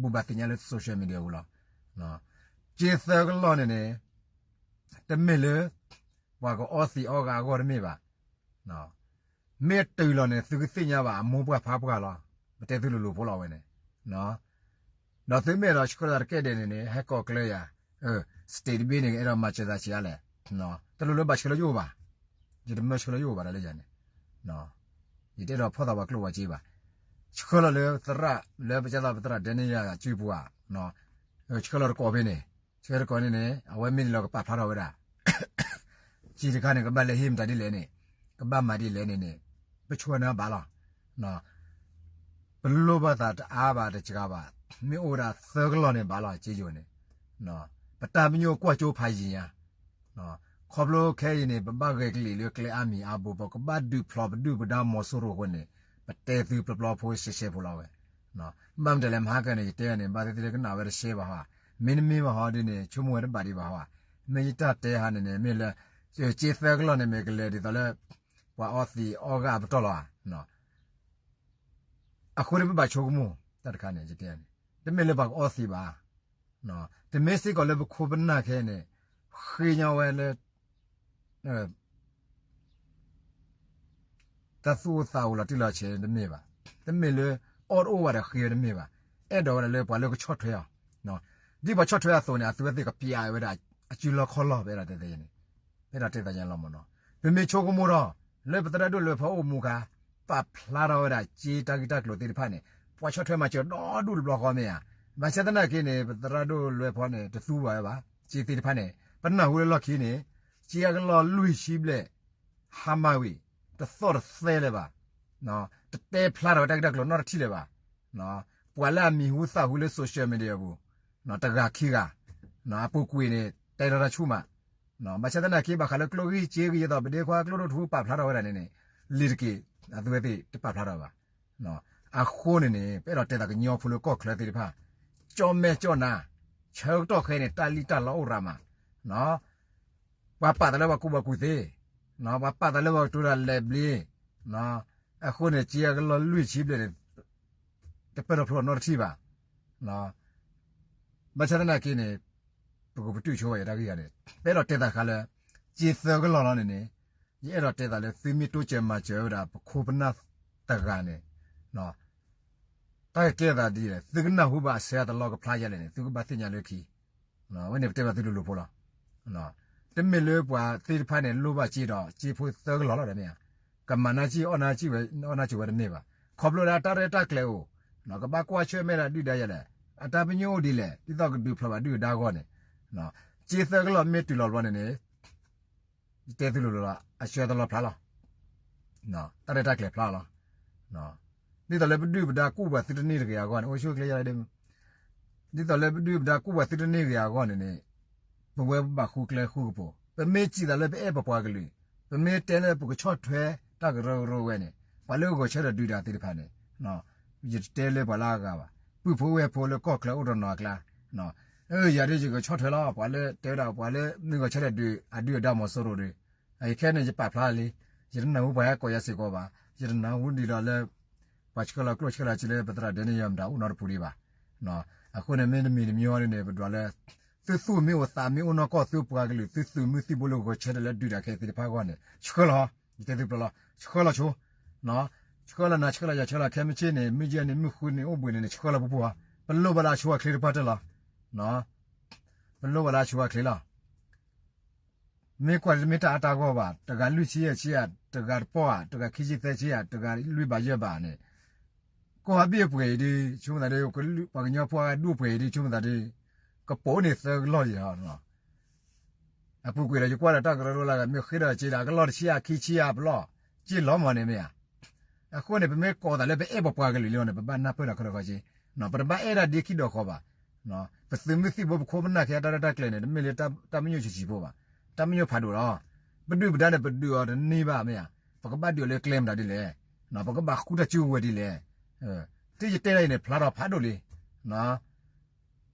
ဘူးဘၣ်သ့ၣ်ညါလၢ social media ပူၤလီၤ. စ့သၢကလီၢ်န့ၣ်န့ၣ် တမ့ၢ်လၢ ပှၤကအီသံးအီဂၤအဂီၢ်တမ့ၢ်ဘၣ်. မ့ၢ်တုၤလီၤန့ၣ် သုကသ့ၣ်ညါဘၣ်အမိၢ်ပှၢ်ဖါပှၢ်လီၤ. ပတဲသုလိၤလိၤဖိလီၤဝဲန့ၣ် ဒီးသုမ့ၢ်အဲၣ်ဒိးဆှၢလီၤတကဲဒဲးန့ၣ်န့ၣ် ဟဲကိးကျၢၤယၤ, state တဘ့ၣ်န့ၣ် အဲၣ်ဒိးမၤစၢၤသးဆံးအါလဲၣ်. တလိၣ်လၢဘၣ်ဆှၢလၢယအိၣ်ဘၣ်, ယတမၢဆှၢလၢယအိၣ်ဘၣ်ဒီးလၢယၤန့ၣ်, ယတအဲၣ်ဒိးဖီၣ်သးပှၤကျိၣ်ပှၤစ့ဘၣ်. ဆှၢလီၤလၢသရၣ် လၢပကဲသးပသရၣ်ဒဲန့ၣ်ယၤစုပူၤဧါ, ဆှၢလီၤတကိးဖဲန့ၣ်, ဆှၢတကိးန့ၣ်န့ၣ် အဝဲမ့ၢ်န့ၣ်လီၤကပာ်ဖျါထီၣ်ဝဲဒၣ် စ့တခါန့ၣ် ကဘၣ်လဲၤဟ့ၣ်မတၤဒ်လဲၣ်န့ၣ်, ကဘၣ်မၤဒ်လဲၣ်န့ၣ်န့ၣ်, ပဆှၢန့ၢ်ဘၣ်လီၤ. ပလိၣ်ဘၣ်သးတအါဘၣ်တစှၤဘၣ်, မ့ၢ်အိၣ်ဝဲဒၣ်သၢကလီၢ်န့ၣ်ဘၣ်လီၤ စ့ယိၤန့ၣ်. ပတၢ်ပညိၣ်ကွၢ်ကၠိဖးယံၤညါ, ခီဖျိခဲအံၤန့ၣ် ပဘၣ်ဂဲၤကလံၣ်လၢကျဲအါမံၤအါဘိ ပကဘၣ်ဒုးဖျိးပဒုၣ်ပဒါမီၤစိရိၤအဃိန့ၣ် ပတဲသုပျီပျီဖိရှဲရှဲဖိလီၤဝဲ. ဘၣ်မတၤလဲၣ် မဟါကန့ၣ် ယတဲန့ၣ် ဘၣ်သ့ၣ်သ့ၣ်လၢကနၣ်ဝဲတရှဲဘၣ်ဟီဧါ, မ့တမ့ၢ်ဘၣ်ဟီဒ်န့ၣ် ဆိကမိၣ်ဝဲတဘၣ်ဒံးဘၣ်ဟီဧါ. မ့ၢ်ယတၢ်တဲဟါန့ၣ်န့ၣ် မ့ၢ်လၢ စ့သၢကလီၢ်န့ၣ် မ့ၢ်ကလဲၤဒ်သိးလၢ ပှၤအီသံးအီဂၢ်အပတီၢ်လီၤဧါ. အဃိန့ၣ်ပဘၣ်ဆိကမိၣ် တၢ်တခါန့ၣ် ယတဲန့ၣ် တမ့ၢ်လၢပှၤကအီသံးဘၣ်. တမ့ၢ်စ့ၢ်ကီးလၢပခိၣ်ပနၢ်ခဲအံၤန့ၣ် ဃ့ညီဝဲလၢ တၢ်သူၣ်အိၣ်သးအိၣ်လီၤတံၢ်လီၤဆဲးတမ့ၢ်ဘၣ်. တမ့ၢ်လၢ အီၣ်တအိၣ်ဘၣ်ဒီးဃ့ဝဲတမ့ၢ်ဘၣ်. အဲၣ်ဒိးဝဲဒၣ်လၢပှၤလၢကဆီၣ်ထွဲအီၤ, ဒ်ပှၤဆီၣ်ထွဲအသိးန့ၣ် အသုဝဲသ့ၣ်ကပျးဝဲဒၣ် အစုလီၢ်ခီၣ်လီၢ် ပအဲၣ်ဒိးတဲသ့န့ၣ် ပအဲၣ်ဒိးတဲသးညါလီၤမ့ၢ်နီၤ. ပမ့ၢ်ဆိကမိၣ်ထီၣ် လၢပသရၣ်ဒိၣ်လွဲဖီအိၣ်မူခါ ပာ်ဖျါထီၣ်ဝဲဒၣ် စ့တၢ်ဂ့ၢ်တၢ်ကျိၤသ့ၣ်တဖၣ်န့ၣ် ပှၤဆီၣ်ထွဲမၤစၢၤဒီဒူၣ်တဘျီဃီမ့ၢ်ဧါ. ဘၣ်ဆၣ်သနာ်က့န့ၣ် ပသရၣ်ဒိၣ်လွဲဖီန့ၣ် တသူဘၣ်ဝဲဘၣ် စ့သ့ၣ်တဖၣ်န့ၣ် ပနၢ်ဟူလၢလီၢ်ခံန့ၣ် စ့အကလီၢ်လွံၢ်ဆံဘျဲၣ် ဟါမၢ်ဝံၤ တသီၣ်တသဲလၢၤဘၣ်, တတဲဖျါထီၣ်ဝဲတၢ်ဂ့ၢ်တၢ်ကျိၤနီတထံၣ်လၢၤဘၣ်. ပှၤလၢအမံၤဟူသၣ်ဟူလၢ social media အပူၤ တဂၤခံဂၤ အပူၤကွံာ်န့ၣ် တဲလီၤတၢ်ဆူၣ်မး. ဘၣ်ဆၣ်သနာ်က့ ဘၣ်ဃးလၢကျိၣ်ဂံၢ်စ့ဂံၢ် ယသိးပဒ့ခွါကျိၣ်ဒိၣ်ထူပာ်ဖျါထီၣ်ဝဲဒၣ်န့ၣ်န့ၣ် လံၤတက့ၢ် အသုဝဲသ့ၣ်တပာ်ဖျါထီၣ်ဘၣ်. အဃိန့ၣ်န့ၣ် ပအဲၣ်ဒိးတဲသးကညီဖိလၢကီၢ်ချၢသ့ၣ်တဖၣ် ကၠီမဲာ်ကၠီနါ ဆၢကတီၢ်ခဲအံၤန့ၣ် တၢ်လံၣ်တၢ်လီအိၣ်ရၤမး ပှၤပာ်သးလၢပှၤကူၣ်ဘၣ်ကူၣ်သ့, ပှၤပာ်သးလၢပှၤကတိၤတၢ်လဲၤဘျ့, အဃိန့ၣ် စ့အကလီၢ်လွံၢ်ဆံဘျဲၣ်န့ၣ် တပၢၢ်ထီၣ်ဖျိနီတထံၣ်ဘၣ်. ဘၣ်ဆၣ်သနာ်က့န့ၣ် ပကပတုာ်ဆိဝဲယတၢ်ဂ့ၢ်ဂၤန့ၣ် ပအဲၣ်ဒိးတဲသးခါလၢ စ့သၢကလီၢ်လီၤန့ၣ်န့ၣ် ယအဲၣ်ဒိးတဲသးလၢသုမ့ၢ်တိစၢၤမၤစၢၤဝဲဒၣ် ပခိၣ်ပနၢ်တဂၤန့ၣ် တၢ်ကကဲသးဒ်လဲၣ် သုကနၢ်ဟူဘၣ်အဆၢအတလီၢ်ကဖျါယဲလဲၣ်န့ၣ် သုကဘၣ်သ့ၣ်ညါလၢခံ ဝဲန့ၣ်ပတဲဘၣ်သုလိၤလိၤဖိလီၤ. တမ့ၢ်လၢပှၤသ့ၣ်တဖၣ်န့ၣ် လိၣ်ဘၣ်စ့ဒီး စ့ဖိသၢကလီၢ်လီၤဒီးမ့ၢ်ဧါ, ကမၤနၢၤစ့အီၣ်နၢၤစ့ဝဲ အီၣ်နၢၤစ့ဝဲတမ့ၢ်ဘၣ်. ခီဖျိလၢအတၢ်ရဲၣ်တၢ်ကျဲၤအိၣ် ကဘၣ်ကွၢ်ဆၢၣ်မဲာ်ဒၣ်ဒုၣ်ဒါယဲလဲၣ်, အတၢ်ပညိၣ်အိၣ်ဒ်လဲၣ် ဒ်သိးကဒုးဖျိးဘၣ်ဒုၣ်ဒါအဂီၢ်န့ၣ် စ့သၢကလီၢ်မ့ၢ်တုၤလီၤဘျီန့ၣ်န့ၣ် ယတဲသုလိၤလိၤလီၤ အဆၢတလီၢ်ဖျါလီၤ. တၢ်ရဲၣ်တၢ်ကျဲၤဖျါလီၤ. ဒ်သိးလၢပဒုၣ်ပဒါကူၣ်ပှၤသုတန့ၢ်တဂ့ၤအဂီၢ်န့ၣ် အိၣ်ဆူၣ်အိၣ်ချ့ယါဒ် ဒ်သိးလၢပဒုၣ်ပဒါကူၣ်ပှၤသုတန့ၢ်တဂ့ၤအဂီၢ်န့ၣ်န့ၣ် ပဝဲပဘၣ်ဃုကျဲဃုကပူၤ ပမ့ၢ်စံးသးလၢပအဲၣ်ပပှၤကလုာ် ပမ့ၢ်တဲလၢပကဆီၣ်ထွဲတၢ်ကရၢကရိဝဲန့ၣ် ပှၤလၢဂီၤဆၢထၢၣ်ဒုးတၢ်သ့ၣ်တဖၣ်န့ၣ် ယတတဲလၢပှၤလၢအဂၤဘၣ် ပုၢ်ဖိဝဲၢ်ဖိလၢကီၢ်ချၢအိၣ်တနီၤအကျါ ယၤဒ်ယကဆီၣ်ထွဲလီၤ ပှၤလၢတဲဝဲဒၣ် ပှၤလၢမ့ၢ်ဂီၤဆၢထၢၣ်ဒုး အဒုၣ်အဒါမီၤစိရိၤဒီး အခဲန့ၣ် ယပာ်ဖျါလံ ယတနၢ်ဟူပှၤဟဲကိးယၤစ့ၢ်ကီးဘၣ် ယတနၢ်ဟူဒ်သိးလၢ ပှၤဆှၢလီၤကျိၣ်ဆှၢလီၤစ့လၢပသရၣ်ဒဲန့ၣ်ယၤမတၤအိၣ်နီတပူၤဒံးဘၣ်. အဃိန့ၣ် မ့တမံၤတမံၤအံၤန့ၣ်န့ၣ် ပဒွးလၢ သုသူၣ်မ့ၢ်အိၣ်သးမ့ၢ်အိၣ်နီၢ်ကီၢ် သုပှၤကလုာ် သုသုးမုၢ်သံၣ်ဘိလၢဂီၤဆၢထၢၣ်လၢဒုးတၢ်ခဲသ့ၣ်တဖၣ်အဂီၢ်န့ၣ် ဆှၢလီၤ ယတဲသုပျီလီၤ ဆှၢလီၤဆိ ဆှၢလီၤနၤဆှၢလီၤယၤဆှၢလီၤခဲမုၢ်ဆ့ၣ်န့ၣ် မုၢ်ယဲၢ်န့ၣ် မုၢ်ဃုန့ၣ် အိၣ်ဘှံးန့ၣ်န့ၣ် ဆှၢလီၤပူၤပူၤဟီ ပလိၣ်ဘၣ်လၢအဆိအချ့တပှၢ်တၢၢ်လီၤ. ပလိၣ်ဘၣ်လၢအဆိအချ့လီၤ. မ့ၢ်ကွၢ်တမ့ၢ်တၢ်အါတၢ်ဂီၢ်ဘၣ် တဂၤလွံၢ်ဆံယဲၢ်ဆံဧါ တဂၤတပီၢ်ဧါ တဂၤခံဆံသၢဆံဧါ တဂၤလွံၢ်ဘးယဲၢ်ဘးန့ၣ် ကီၢ်ဟးဘ့ၣ်အပှဲၤအံၤဒ် ဆိကမိၣ်သးဒ် ပှၤကညီဖိအဒူၣ်အပှဲၤအံၤဒ် ဆိကမိၣ်သးဒ် ကပိာ်န့ၢ်သၢကလီၢ်ယဲၢ်ဟီ အပူၤကွံာ်ဒီး ယကွၢ်ဒီးတၢ်ကရၢကရိလၢဂၤ မ့ၢ်ဃ့ဒီးစ့ဒီး အကလီၢ်တဆံဧါခံဆံဧါပလီၢ် စ့လီၤမးန့ၣ်မ့ၢ်ဧါ. အဃိန့ၣ် ပမ့ၢ်ကိးသးလၢပအဲၣ်ပပှၤကလုာ်လံန့ၣ် ပဘၣ်နၢ်ပၢၢ်ဒီးခီဒီးခီက့ ပတဘၣ်အဲၣ်ဒၣ်ဒ့ခံဒီးဃီဘၣ်. ပသုးမုၢ်သံၣ်ဘိပခိၣ်ပနၢ်ခဲအတၢ်ရဲၣ်တၢ်ကျဲၤန့ၣ် တမ့ၢ်လၢတၢ်မညိၣ်ဆံးဆံးဖိဘၣ်. တၢ်မညိၣ်ဖးဒိၣ်လီၤ. ပဒုၣ်ပဒါန့ၣ် ပဒုးအီၤတန့ၢ်ဘၣ်မ့ၢ်ဧါ. ပကဘၣ်ဒုးအီၤလၢကျဲမတၤဒ်လဲၣ်. ပကဘၣ်ဃုတၢ်စုကဝဲၤဒ်လဲၣ်. တၢ်ယတဲဒၣ်အံၤန့ၣ် ဖျါထီၣ်ဖးဒိၣ်လံ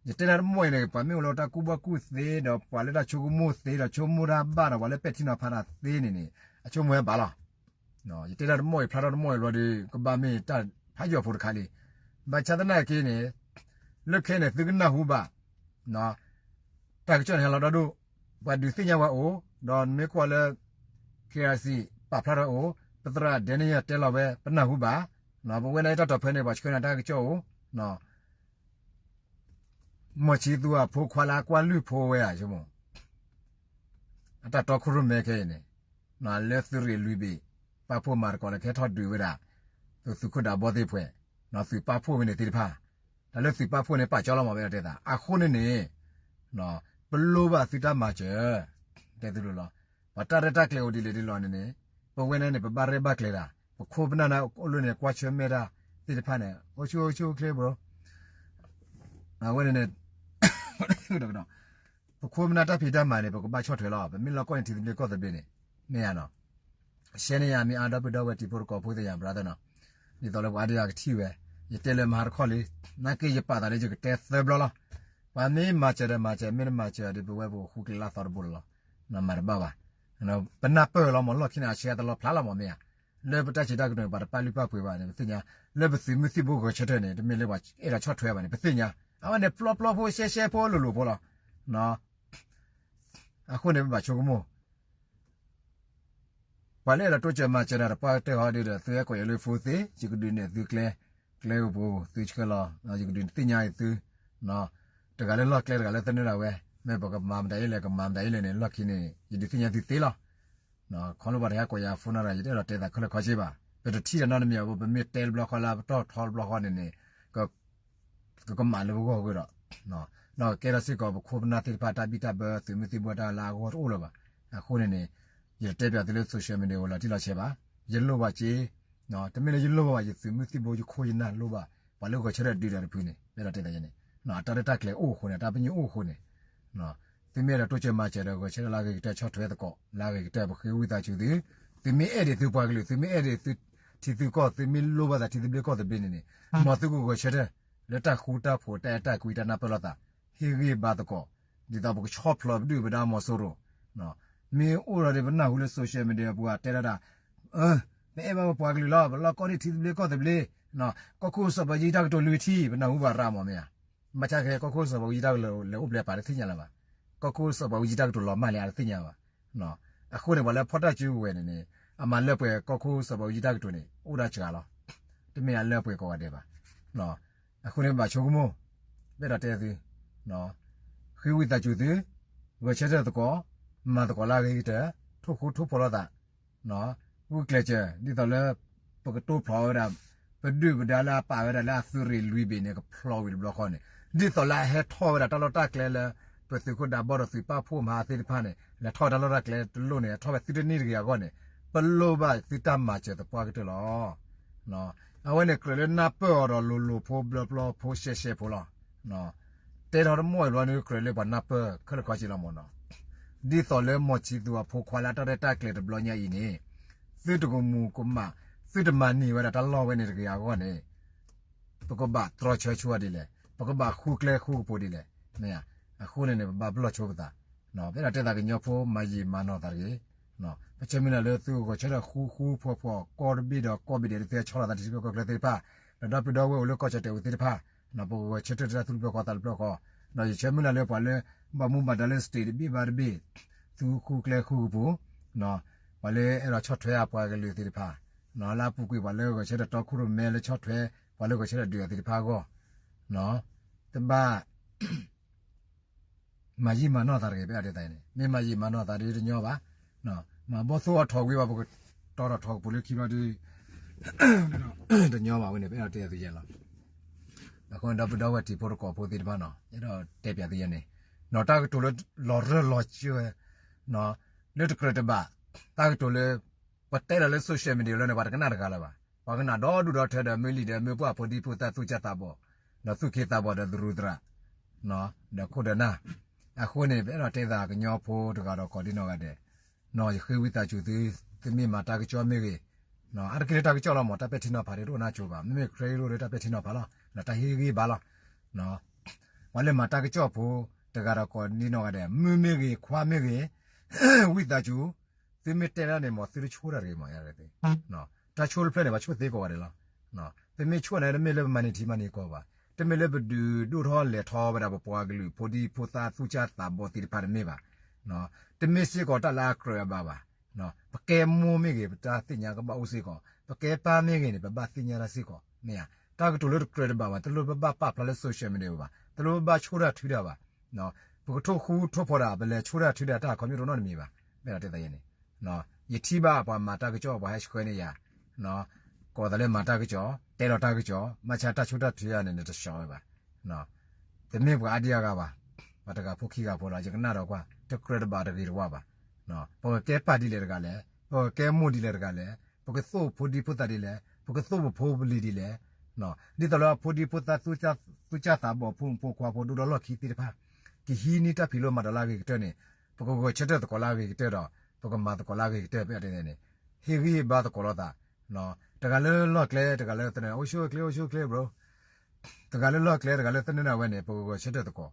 ယတဲဒၣ်တမီၢ်အံၤန့ၣ် ပှၤမ့ၢ်အိၣ်လၢတၢ်ကူၣ်ဘၣ်ကူၣ်သ့ဒီး ပှၤလၢတၢ်ဆိကမိၣ်သ့ဒီး ဆိကမိၣ်တၢ်ဘၣ်ဒီး ပှၤလၢပဲာ်ထံနီၤဖးတၢ်သ့န့ၣ်န့ၣ် အဆိကမိၣ်ဝဲဘၣ်လီၤ. ယတဲဒၣ်တမီၢ်အံၤ ဖျါထီၣ်တမီၢ်အံၤဘျီဒီး ကဘၣ်မ့ၢ်တၢ်ဖးယိာ်ဖိတခါလံ. ဘၣ်ဆၣ်သနာ်က့န့ၣ် လၢခဲအံၤန့ၣ် သုကနၢ်ဟူဘၣ် တၢ်ကစီၣ်န့ၣ်ဟဲလီၤဒီဒူၣ်, ပှၤဒုးသ့ၣ်ညါဝဲအိၣ်, ဒီးနမ့ၢ်ကွၢ်လၢ ခ့အၣ်စံၣ် ပာ်ဖျါထီၣ်အိၣ်, ပသရၣ်ဒဲန့ၣ်ယၤ တဲလီၤဝဲ ပနၢ်ဟူဘၣ်, ပဝဲဒၣ်တၢ်တီၢ်ဖဲန့ၣ် ပှၤဆှၢနၤတၢ်ကစီၣ်အိၣ်, မီၢ်ဆံသူအဖိခွါလၢအကွၢ်လုၢ်ဖိဝဲဧါ ဆိကမိၣ်, အတၢ်တီခိၣ်ရိၣ်မဲခဲအံၤန့ၣ်, လၢသုးရ့ၣ်လွံၢ်ဘ့ၣ် ပာ်ဖှိၣ်မၤသကိးလၢကဟဲထီၣ်ဒုးဝဲဒၣ် သုးခိၣ်ဒးဘီသ့ၣ်ဖှဲး, သုးပာ်ဖှိၣ်ဝဲန့ၣ်သ့ၣ်တဖၣ်, တၢ်လၢသုးပာ်ဖှိၣ်န့ၣ် ပာ်ကၠီလီၤမး ပအဲၣ်ဒိးတဲသး အဃိန့ၣ်န့ၣ် ပလိၣ်ဘၣ်သုတၢ်မၤစၢၤ, တဲသုလိၤလီၤ, ပှၤတၢ်ရဲၣ်တၢ်ကျဲၤအိၣ်ဒ်လဲၣ်ဒ်လဲၣ်န့ၣ်န့ၣ်, ပဝဲန့ၣ်န့ၣ် ပဘၣ်ရဲၣ်ဘၣ်ကျဲၤတၢ်, ပခိၣ်ပနၢ်န့ၣ်အိၣ်လၢန့ၣ် ကွၢ်ဆၢၣ်မဲာ်တၢ်သ့ၣ်တဖၣ်န့ၣ် အိၣ်ဆူၣ်အိၣ်ဆူၣ်အိၣ်ချ့ bro, အဝဲန့ၣ်န့ၣ် ပခိၣ်ပနၢ်တၢ်ဖံးတၢ်မၤန့ၣ် ပကဘၣ်ဆီၣ်ထွဲလီၤ. ပမ့ၢ်လီၢ်ကီၢ်န့ၣ် ထံသဘျ့ကီၢ်သဘျ့န့ၣ် မ့ၢ်ဧါနီၤ. ရှဲန့ၢ်ယၤ မ့ၢ်အါဒီပုၢ်ဒီဝဲၢ်တံၤဖိသကိးဖိသ့ၣ်ညါ brother နီၤ, ဒ်သိးလၢပှၤအါဒံအါကထံၣ်ဝဲ, ယတဲလၢမဟါတခီလံ, နာ်က့ယပာ်သးလၢယကတဲသၢဘျီလီၤ. ပှၤမ့ၢ်မၤစၢၤဒီးမၤစၢၤ, မ့ၢ်တမၤစၢၤဒီး ပဝဲပကဃုကျဲလၢအသီတဘိလီၤလီၤ. မၤတဘၣ်ဘၣ်. ပနၢ်ပၢၢ်လီၤမး လီၢ်ခံန့ၣ် အဆၢတလီၤဖျါလီၤမး မ့ၢ်ဧါ. လၢပတၢ်စံးတၢ်ကတိၤန့ၣ် ပှၤတပာ်လုၢ်ပာ်ပှ့ၤဘၣ်န့ၣ် ပသ့ၣ်ညါ, လၢပသုးမုၢ်သံၣ်ဘိဂဲၤဆၢထၢၣ်န့ၣ် တမ့ၢ်လၢပှၤအဲၣ်ဒိးဆီၣ်ထွဲဘၣ်န့ၣ် ပသ့ၣ်ညါ, အဝဲန့ၣ် ပျီပျီဖိရှဲရှဲဖိလိၤလိၤဖိလီၤ. အဃိန့ၣ် ပဘၣ်ဆိကမိၣ် ပှၤလၢအဲၣ်ဒိးတိစၢၤမၤစၢၤတၢ်တပှၢ်ကတၢၢ်ဟီဒ်ဒီး သုဟဲကိးယၤလၢ phone သ့, ယကဒုးနဲၣ်သုကျဲ, ကျဲအိၣ်ပူၤ သုဆှၢလီၤ, ယကဒုးသ့ၣ်ညါအံၤသု, တဂၤလၢလီၢ်ကျဲ တဂၤလၢသနၢၣ်ဒၣ်ဝဲ, မ့ၢ်ပကမၤမတၤအံၤလဲၣ် ကမၤမတၤအံၤလဲၣ်န့ၣ် လီၢ်ခံန့ၣ် ယဒုးသ့ၣ်ညါသုသ့လီၤ. ခီဖျိပှၤတဟဲကိးယၤ phone နၤဒီး ယတအဲၣ်ဒိးတဲသးခဲလၢာ်ခဲဆ့ဘၣ်. ပတထံၣ်တၢ်နီတမံၤအဘၣ်, ပမ့ၢ်တဲတဘျီဃီလၢပတီၢ်ထီတဘျီဃီန့ၣ်န့ၣ် ကကမၣ်လၢပဂီၢ်ဂ့ၤဒီး, ဒီးကဲထီၣ်စ့ၢ်ကီးပခိၣ်ပနၢ်သ့ၣ်တဖၣ် တၢ်ဘံၣ်တၢ်ဘၢ သုးမုၢ်သံၣ်ဘိတၢ်လၢအဂီၢ်တအိၣ်လၢၤဘၣ်. အဃိန့ၣ်န့ၣ် ယတတဲပၠးသုလၢ social media အိၣ်လီၤတံၢ်လီၤဆဲးဘၣ်. ယလိၣ်ဘၣ်က့, တမ့ၢ်လၢယလိၣ်ဘၣ်ဘၣ် ယသုးမုၢ်သံၣ်ဘိ ယခိၣ်ယနၢ်လိၣ်ဘၣ် ပှၤလၢဂဲၤဆၢထၢၣ်ဒုးတၢ်တဖုန့ၣ် ပအဲၣ်ဒိးတဲသးယဲန့ၣ်, အတၢ်ရဲၣ်တၢ်ကျဲၤအိၣ်အဃိန့ၣ် အတၢ်ပညိၣ်အိၣ်အဃိန့ၣ် သုမ့ၢ်အဲၣ်ဒိးတိစၢၤမၤစၢၤဒီး ဂဲၤဆၢထၢၣ်လၢအဂ့ၤကတၢၢ် ဆီၣ်ထွဲသကိး လၢအဂ့ၤကတၢၢ် ပဃ့ဝံသးစူၤသု, သုမ့ၢ်အဲၣ်ဒိးသုပှၤကလုာ် သုမ့ၢ်အဲၣ်ဒိးသုထံသုကီၢ် သုမ့ၢ်လိၣ်ဘၣ်သးထံသဘျ့ကီၢ်သဘျ့န့ၣ်န့ၣ်, မ်သုကဂဲၤဆၢထၢၣ် လၢတၢ်ဃူတၢ်ဖိး တၢ်အဲၣ်တၢ်ကွံ တၢ်နၢ်ပၢၢ်လိာ်သး, ဟ့ၣ်ဂံၢ်ဘါသကိး, ဒ်သိးပကဆီၣ်ဖျိးပဒုၣ်ပဒါမီၤစိရိၤ, မ့ၢ်အိၣ်ဒီးပနၢ်ဟူလၢ social media ပှၤတဲဒၣ်ဒၣ် ပအဲၣ်ဘၣ်ပပှၤကလုာ်လီၤ, ပလီၢ်ကီၢ်န့ၣ်ထံသဘျ့ကီၢ်သဘျ့, ကီၢ်ခိၣ်စီၤပၤကယံၤတၢ်ကတိၤလွံၢ်ထံၣ် ပနၢ်ဟူဘၣ်ရၤမးမ့ၢ်ဧါ. ဘၣ်ဆၣ်ခဲ ကီၢ်ခိၣ်စီၤပၤကယံၤတၢ်ကတိၤလဲၤအိၣ်ဖျဲၣ်ပာ်တသ့ၣ်ညါလၢၤဘၣ်. ကီၢ်ခိၣ်စီၤပၤကယံၤတၢ်ကတိၤလီၤမၢ်လံအတသ့ၣ်ညါဘၣ်. အဃိန့ၣ် ပှၤလၢဖီၣ်တၢ်စုကဝဲၤန့ၣ်န့ၣ် အမၤလၢပှဲၤကီၢ်ခိၣ်စီၤပၤကယံၤတၢ်ကတိၤန့ၣ် အိၣ်ဒၣ်စှၤလီၤ. တမ့ၢ်အလၢပှဲၤကိးဂၤဒဲးဘၣ်. အဃိန့ၣ် ပဘၣ်ဆိကမိၣ်, ပအဲၣ်ဒိးတဲသု ဃ့ဝံသးစူၤသု, ဂဲၤဆၢထၢၣ်သကိး, မၤသကိးလၢအဂ့ၤကတၢၢ်, ထိၣ်ဃူထိၣ်ဖိးလိာ်သး, ဂုာ်ကျဲးစၢး ဒ်သိးလၢ ပကတိဖျိးဝဲဒၣ် ပဒုၣ်ပဒါလၢအပာ်ဝဲဒၣ်လၢအသုးရ့ၣ်လွံၢ်ဘ့ၣ်န့ၣ် ကဖျိးဝံၤတဘျီဃီန့ၣ်, ဒ်သိးလၢအဟဲထီၣ်ဝဲဒၣ်တၢ်လီၢ်တၢ်ကျဲလၢ ပသုးခိၣ်ဒးဘီဒီးသုးပာ်ဖှိၣ်မဟါသ့ၣ်တဖၣ်န့ၣ် လဲၤထီၣ်ဝဲတၢ်လီၢ်တၢ်ကျဲတလိၣ်န့ၣ် ထီၣ်ဝဲသုတန့ၢ်တဂ့ၤအဂီၢ်န့ၣ်, ပလိၣ်ဘၣ်သုတၢ်မၤစၢၤသပှၢ်ကတၢၢ်လီၤ. အဝဲန့ၣ်ကြၢးလၢနၢ်ပၢၢ်အီၤဒီးလိၤလိၤဖိဘျီဘျီဖိရှဲရှဲဖိလီၤ. တဲထီၣ်တမီၢ်အံၤဘျီန့ၣ် ကြၢးလၢပှၤနၢ်ပၢၢ်ခဲလၢာ်ခဲဆ့လီၤမ့ၢ်နီၤ. ဒ်သိးလၢမီၤဆံသူးအဖိခွါလၢအတၢ်ရဲၣ်တၢ်ကျဲၤတဘျီညါအံၤန့ၣ်, သုတကမူၤကမၣ်, သုတမၤန့ၢ်ဝဲဒၣ်တၢ်လီၢ်ဝဲန့ၣ်တဂ့ၤအဂီၢ်န့ၣ်, ပကဘၣ်တြီဆၢဆိဒ်လဲၣ်, ပကဘၣ်ဃုကျဲဃုကပူၤဒ်လဲၣ်, မ့ၢ်ဧါ. အဃိန့ၣ်န့ၣ် ပဘၣ်ပလီၢ်ဆိပသး, ပအဲၣ်ဒိးတဲသးကညီဖိမၤယံာ်မၤနီၢ်သးတဂ့ၤ, ပဆၢမုၢ်လၢ်လၢသုဂဲၤဆၢထၢၣ်ဃူဃူဖိးဖိး ကီၢ်တဘ့ၣ်ဒီးကီၢ်ဘ့ၣ်ဒဲး သုဟဲဆီလီၤသးထံဆၢကီၢ်ချၢသ့ၣ်တဖၣ်, ဒီးဒီပုၢ်ဒီဝဲၢ်အိၣ်လၢကီၢ်စဲၣ်တဲာ်ဝံၤသ့ၣ်တဖၣ်, ပကဂဲၤဆၢထၢၣ်တၢ်သူၣ်တဘျီဃီသးတဘျီဃီ, ဒီးယဆၢမုၢ်လၢ်လၢပှၤလၢ ဘၣ်မူဘၣ်ဒါလၢ state တဘ့ၣ်ဘၣ်တဘ့ၣ်, သုဃုကျဲဃုကပူၤ, ပှၤလၢအဲၣ်ဒိးဆီၣ်ထွဲအပှၤကလုာ်သ့ၣ်တဖၣ်, လၢအပူၤကွံာ်ပှၤလၢဂဲၤဆၢထၢၣ်တီခိၣ်ရိၣ်မဲလၢဆီၣ်ထွဲ ပှၤလၢဂဲၤဆၢထၢၣ်ဒုးအီၤသ့ၣ်တဖၣ်အဂီၢ်, တဘၣ် မၤယံာ်မၤနီၢ်သးတဂ့ၤ ပအဲၣ်ဒိးတဲသးန့ၣ်, မ့ၢ်မၤယံာ်မၤနီၢ်သးဒီးတညီဘၣ်, မၤဘီၣ်သိၣ်အီၣ်ထီၣ်ကွံာ်ဘၣ် ပကတီထီၣ်ထီၣ်ကပူၤလၢခံဘျီဒီး တညီဘၣ်ဝဲန့ၣ် ပအဲၣ်ဒိးတဲသုယဲလီၤ. အဃိန့ၣ် ဒီပုၢ်ဒီဝဲၢ်တံၤဖိသကိးဖိသ့ၣ်တဖၣ်နီၤ အဲၣ်ဒိးတဲပၠးသုယဲန့ၣ်, နီၤတၢ်ကတိၤလၢလီၤရၢၢ်လီၤစၢၤ လၢတကြၢးတဘၣ်, တၢ်ကတိၤလၢ ပတဲလီၤလၢ social media လၢန့ၣ် ပှၤတကနၣ်တဂၤလၢၤဘၣ်. ပှၤကနၣ်ဒီဒူၣ်ဒီထၢဒီး မ့ၢ်လံာ်ဒီး မ့ၢ်ပှၤဖိဒံဖိသၣ်သူၣ်စၢ်သးဘီၣ်, ဒီးသူၣ်က့သးဘီၣ်ဒီးသရူးသရၣ်, ဒီးခိၣ်ဒီးနၢ်, အဃိန့ၣ် ပအဲၣ်ဒိးတဲသးကညီဖိတဂၤဒီးကိးဒံနီၢ်ဂၤဒဲး, ယဃ့ဝံသးစူၤသု, သုမ့ၢ်မၤတၢ်ကစီၣ်မ့ၢ်ဂ့ၤ, အါတက့ၢ်လၢတၢ်ကစီၣ်လီၤမး တၢ်ပဲာ်ထံနီၤဖးဒ်တအိၣ်နၢ်ကၠိဘၣ်, မ့မ့ၢ် credit လၢတၢ်ပဲာ်ထံနီၤဖးလီၤ, ဒီးတၢ်ဟ့ၣ်ဂံၢ်ဘါလီၤ. ပှၤလၢမၤတၢ်ကစီၣ်ဖိတဂၤဒီးကိးဒံနီၢ်ဂၤဒဲး, မုၢ်မ့ၢ်ဂ့ၤ, ခွါမ့ၢ်ဂ့ၤ, ဝံသးစူၤ, သုမ့ၢ်တဲဒၣ်န့ၣ်မး သုတဆိၣ်တၢ်တဂ့ၤမး, တၢ်ဆိၣ်တဖျၢၣ်န့ၣ် ပှၤဆိၣ်သ့ကိးဂၤဒဲးလီၤ. ပမ့ၢ်ဆိၣ်န့ၣ် တမ့ၢ်လၢပမၤန့ၢ်ထံမၤန့ၢ်ကီၢ်ဘၣ်, တမ့ၢ်လၢပဒုးဒိၣ်ထီၣ်လဲၤထီဝဲဒၣ်ပပှၤကလုာ်ဖိဒံဖိသၣ်သူၣ်စၢ်သးဘီၣ်သ့ၣ်တဖၣ်တမ့ၢ်ဘၣ်, တမ့ၢ်စ့ၢ်ကီးတၢ်လၢအကြၢးအဘၣ်ဘၣ်. ပကဲမိၢ်မ့ၢ်ဂ့ၤ ပတၢ်သ့ၣ်ညါကဘၣ်အိၣ်စ့ၢ်ကီး, ပကဲပၢ်မ့ၢ်ဂ့ၤန့ၣ် ပဘၣ်သ့ၣ်ညါတၢ်စ့ၢ်ကီး, မ့ၢ်ဧါ. တၢ်ကတိၤလၢတကြၢးတဘၣ်ဘၣ် တလိၣ်ပဘၣ်ပာ်ဖျါလၢ social media ဘၣ်, တလိၣ်ပဘၣ်ဆိၣ်တၢ်ထုတၢ်ဘၣ်. ပကထိၣ်ဃူထိၣ်ဖိးဒၣ် ပလဲၤဆိၣ်တၢ်ထုဒၣ်တၢ်ခီမ့ၢ်တအိၣ်နီတမံၤဘၣ်, မ့ၢ်ဒီးတဲသးယဲန့ၣ်, ယထံၣ်ဘၣ်ပှၤမၤတၢ်ကစီၣ် ပှၤဟဲဆှၢန့ၢ်ယၤ, ကိးသးလၢမၤတၢ်ကစီၣ် တဲလီၤတၢ်ကစီၣ် ဘၣ်ဆၣ်တၢ်ဆိၣ်တၢ်ထုန့ၣ် တဆှီဝဲဘၣ်. တမ့ၢ်ပှၤအါဒံအါဂၤဘၣ်, ပှၤတဂၤဖိခံဂၤဖိလီၤ ယကနၣ်ဒီးကွၢ် တကြၢးတဘၣ်တဂ့ၤတဝါဘၣ်. ပကကဲပၢ်ဒ်လဲၣ်တဂၤလဲၣ်, ပကကဲမိၢ်ဒ်လဲၣ်တဂၤလဲၣ်, ပကသိၣ်ဖိဒံဖိသၣ်ဒ်လဲၣ်, ပကသိၣ်ပဖိပလံၤဒ်လဲၣ်, ဒ်သိးလၢအဖိဒံဖိသၣ်သူၣ်စၢ်သးဘီၣ် ဖိမုၣ်ဖိခွါဖိဒိၣ်ဒီးလီၢ်ခံသ့ၣ်တဖၣ်, က ကဟံးန့ၢ်တၢ်ဖံးလိမၤဒိးလၢအဂ့ၤကတၢၢ်န့ၣ် ပကဂဲၤဆၢထၢၣ်သကိးလၢအဂ့ၤကတၢၢ်ဒီး ပကမၤသကိးလၢအဂ့ၤကတၢၢ် ပအဲၣ်ဒိးတဲန့ၣ် ဟ့ၣ်ဂံၢ်ဟ့ၣ်ဘါသကိးလိာ်သး တဂၤလၢလီၢ်ကျဲ တဂၤလၢသနၢၣ် အိၣ်ဆူၣ်အိၣ်ချ့ အိၣ်ဆူၣ်အိၣ်ချ့ bro တဂၤလၢလီၢ်ကျဲ တဂၤလၢသနၢၣ်ဝဲန့ၣ် ပကဂဲၤဆၢထၢၣ်သကိး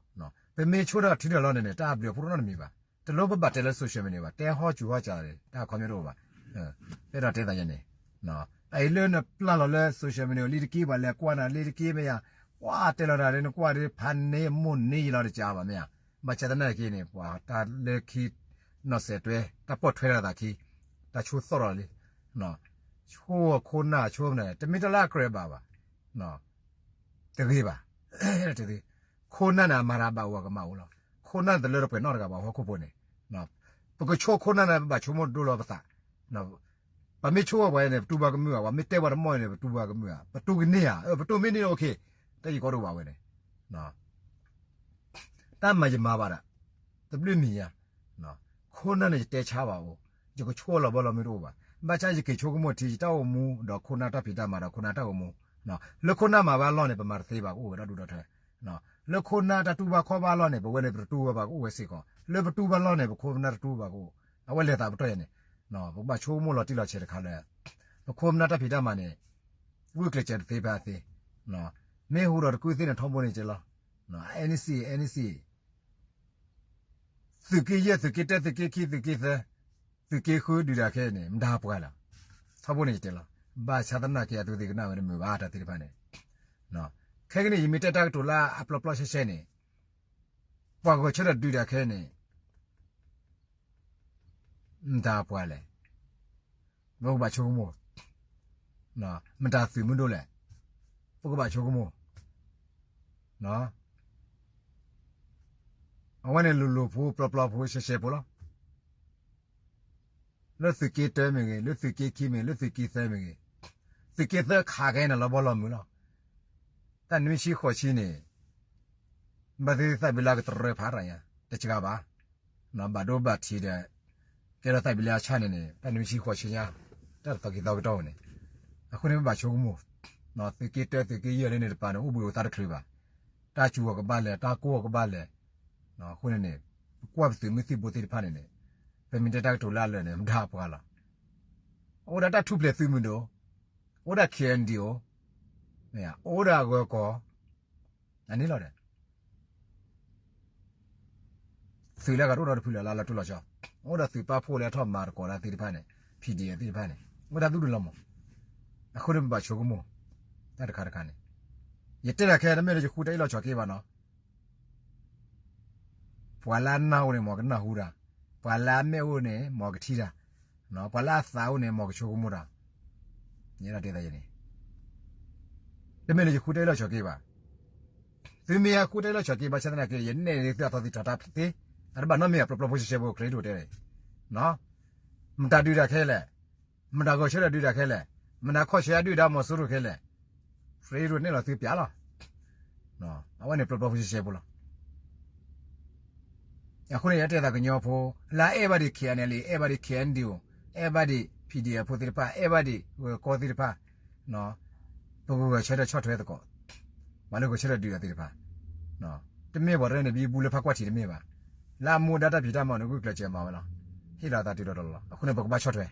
ပမ့ၢ်ဆိၣ်ထီၣ်ထံထီၣ်လီၤန့ၣ်န့ၣ် တၢ်အဘျုးအဖှိၣ်တအိၣ်နီတမံၤဘၣ်. တလိၣ်ပဘၣ်တဲလၢ social media ဘၣ် တဲဟီၣ်စူၤဟီၣ်စးန့ၣ် တၢ်အခီပညီတအိၣ်ဘၣ်. အဲၣ်ဒိးတဲသးယဲန့ၣ် အအံၤလၢနပျၢ်လီၤလၢ social media လံတက့ၢ် ပှၤလဲၤကွၢ်နၤလံတက့ၢ် မ့ၢ်ယၤ ကွၢ်တဲလီၤတၢ်လၢနကွၢ်ဒီး ဖးန့ၢ်မိၢ်န့ၢ်ယလီၤတကးဘၣ် မ့ၢ်ဧါ. ဘၣ်ဆၣ်သနာ်က့န့ၣ် ပှၤတၢ်လၢခံ နီၢ်စဲးတွဲ တၢ်ပိာ်ထွဲထီၣ်သးခံ တၢ်ဆိသီၣ်ထီၣ်လံ ဆိခိၣ်နၢ်ဆိမနုၤ တမ့ၢ်တၢ်လၢအကြၢးဘၣ်ဘၣ် တဂ့ၤဘၣ်. ခိၣ်နၢ်န့ၣ် အမၤတၢ်ဘၣ်အိၣ်အကမၣ်အိၣ်လီၤ. ခိၣ်နၢ်တလၢတပှဲၤနီတဂၤဘၣ် ဟီၣ်ခိၣ်ဖိန့ၣ် ပကဆိခိၣ်နၢ်န့ၣ် ပဘၣ်ဆိကမိၣ်ဒိလီၤပသး ပမ့ၢ်ဆိပှၤန့ၣ် ပတူၢ်ဘၣ်ကမုာ်ဧါ, ပှၤမ့ၢ်တဲပှၤတမီၢ်န့ၣ် ပတူၢ်ဘၣ်ကမုာ်ဧါ, ပတူၢ်ကန့ၢ်ဧါ, ပတူၢ်မ့ၢ်န့ၢ် okay တၢ်ယံၤကီဒိၣ်ဘၣ်ဝဲန့ၣ် တၢ်မၤယမၤဘၣ်ဒီး တဘျုးမံၤညါ, ခိၣ်နၢ်န့ၣ် ယတဲဆါဘၣ်အိၣ်, ယကဆိလီၤဘီလီၤမုၢ်တအိၣ်ဘၣ်. ဘၣ်ဆၣ်ယက့ၤဆိကမိၣ်ထံ ယတၢ်အိၣ်မူ ဒီးခိၣ်နၢ်တၢ်ဖံးတၢ်မၤဒီးခိၣ်နၢ်တၢ်အိၣ်မူ, လၢခိၣ်နၢ်မၤဘၣ်အလီၢ်န့ၣ် ပမၤတသ့ဘၣ်ကအိၣ်ဝဲဒီဒူၣ်ဒီထၢ လၢခိၣ်နၢ်တၢ်တူၢ်ဘၣ်ခီၣ်ဘၣ်အလီၢ်န့ၣ် ပဝဲန့ၣ်ပတတူၢ်ဘၣ်ကအိၣ်ဝဲစ့ၢ်ကီး, လၢပတူၢ်ဘၣ်လီၢ်န့ၣ် ပခိၣ်ပနၢ်တတူၢ်ဘၣ်ကအိၣ်, အဝဲလဲၤသးပတီၢ်ယဲန့ၣ်, ပကဘၣ်ဆိကမိၣ်လီၤတံၢ်လီၤဆဲးတခါလၢ ပခိၣ်ပနၢ်တၢ်ဖံးတၢ်မၤန့ၣ် ဂုာ်ကျဲးစၢးတသ့ဖဲအသ့, မ့ၢ်ဟူဒီးတကူၣ်သ့ၣ်န့ၣ်ထီဘိန့ၣ်ကဲလီၤ, အဲန့ၣ်စံး အဲန့ၣ်စံး သုးက့ယဲၢ် သုးက့တၢ သုးက့ခံ သုးက့သၢ သုးက့ဃုဒုးတၢ်ခဲအံၤန့ၣ် မတၤပှၤလဲၣ်, ထီဘိန့ၣ်ယတဲလီၤ, ဘၣ်ဆၣ်သနာ်က့အသုသ့ၣ်ကနၣ်ဝဲတမုာ်ဘၣ် တၢ်သ့ၣ်တဖၣ်န့ၣ်, ခဲကနံၣ်အံၤ ယမ့ၢ်တဲတၢ်ကတိၤလၢအပျီပျီရှဲရှဲန့ၣ်, ပှၤဂဲၤဆၢထၢၣ်ဒုးတၢ်ခဲအံၤန့ၣ် မတၤပှၤလဲၣ်, ပကဘၣ်ဆိကမိၣ်, မတၤသုးမုၢ်ဒိၣ်လဲၣ်, ပကဘၣ်ဆိကမိၣ်, အဝဲန့ၣ်လိၤလိၤဖိ ပျီပျီဖိ ရှဲရှဲဖိလီၤ. လၢသုးက့တၢမ့ၢ်ဂ့ၤ, လၢသုးက့ခံမ့ၢ်ဂ့ၤ, လၢသုးက့သၢမ့ၢ်ဂ့ၤ, သုးက့သၢခးခဲအံၤန့ၣ်လီၤဘီလီၤမုာ်လီၤ. တၢ်နွံဆံဃိးဆံန့ၣ် ဘၣ်သ့ၣ်သၣ်ဘံလၢကတရၢဖးရၤညါ တစှၤဘၣ်, ဘၣ်ဒိဘၣ်ထံးဒီး ကဲထီၣ်သၣ်ဘံလၢအဆၣ်န့ၣ်န့ၣ် တၢ်နွံဆံဃိးဆံညါ တၢ်တသီက့ၤသီကတီၢ်န့ၣ်, အဃိန့ၣ်ပဘၣ်ဆိကမိၣ်, သုးက့တၢ သုးက့ယဲၢ်လၢန့ၣ်တပၤန့ၣ် အိၣ်ဘှံးအိၣ်သါတချုးဘၣ်, တၢ်စူၤအီၤကဘၣ်လဲၣ်, တၢ်ကိၢ်အီၤကဘၣ်လဲၣ်, အဃိန့ၣ်န့ၣ် ပကွၢ်ပသုးမုၢ်သံၣ်ဘိသ့ၣ်တဖၣ်န့ၣ်န့ၣ်, ပမ့ၢ်တဲတၢ်ကတိၤလၢအလၢာ်န့ၣ် မတၤပှၤလီၤ. အိၣ်ဒၣ်တၢ်ထူၣ်ဖျဲးသုးမုၢ်ဒိၣ်, အိၣ်ဒၣ် K N D O, အိၣ်ဒၣ်အဂၢၤကီၢ်, အန့ၣ်လီၤဒီး သုးလၢအဂၤတအိၣ်ဒီးတဖုလၢ်လၢလီၤတိၢ်လီၤဆီ, အိၣ်ဒီးသုးပာ်ဖှိၣ်လၢအထီၣ်မၤသကိးတၢ်သ့ၣ်တဖၣ်န့ၣ်, P D F သ့ၣ်တဖၣ်န့ၣ်, အိၣ်ဒၣ်သုဒူၣ်လီၤမး, အဃိန့ၣ်ပဘၣ်ဆိကမိၣ်, တၢ်တခါတခါန့ၣ်, ယတဲတၢ်ခဲတမ့ၢ်လၢယဃုတၢ်အ့ၣ်လိာ်ဆိးက့ဘၣ်နီၤ ပှၤလၢအနၢ်အိၣ်န့ၣ် မ်ကနၢ်ဟူတၢ်, ပှၤလၢအမဲာ်အိၣ်န့ၣ် မ်ကထံၣ်တၢ်, ပှၤလၢအသးအိၣ်န့ၣ် မ်ကဆိကမိၣ်တၢ်, ယဲဒၣ်တဲသးယဲန့ၣ်, တမ့ၢ်လၢယဃုတၢ်အ့ၣ်လိာ်ဆိးက့ဘၣ်, သုမ့ၢ်ဃုတၢ်အ့ၣ်လိာ်ဆိးက့ဘၣ်ဆၣ်သနာ်က့ ယနဲၣ်န့ၢ်သုအသီသံထီၣ်တၢ်သ့, အတဘၣ်နီတမံၤ အပျီပျီဖိရှဲရှဲဖိ credit တဲ, မတၤဒုးတၢ်ခဲလဲၣ်, မတၤဂီၤဆၢထၢၣ်ဒုးတၢ်ခဲလဲၣ်, မတၤခီၣ်ဆၢဒုးတၢ်မီၤစိရိၤခဲလဲၣ်, ရ့ဒိၣ်န့ၣ်လီၤသုပျးလီၤ. အဝဲန့ၣ်ပျီပျီဖိရှဲရှဲဖိလီၤ. အဃိန့ၣ် ယတဲသးကညီဖိ လၢအဲၣ်ဘၣ်ဒံး K N L A အဲၣ်ဘၣ်ဒံး K N D O အဲၣ်ဘၣ်ဒံး P D F ဖိသ့ၣ်တဖၣ် အဲၣ်ဘၣ်ဒံးဂၢၤကီသ့ၣ်တဖၣ် ပကဂဲၤဆၢထၢၣ်ဆီၣ်ထွဲသကိး, ပှၤလၢဂဲၤဆၢထၢၣ်ဒုးတၢ်သ့ၣ်တဖၣ်, တမ့ၢ်ပှၤရဲၣ်န့ၣ် ဘံဘူလၢဖးကွၢ်ထံးတမ့ၢ်ဘၣ်, လၢအမူဒါတၢ်ဖံးတၢ်မၤန့ၣ် ဂုာ်ကျဲးစၢးမၤဝဲလီၤ. ဟ့ၣ်လီၤသးတုၤလီၤတီၤလီၤလီၤ. အဃိန့ၣ်ပကဘၣ်ဆီၣ်ထွဲ,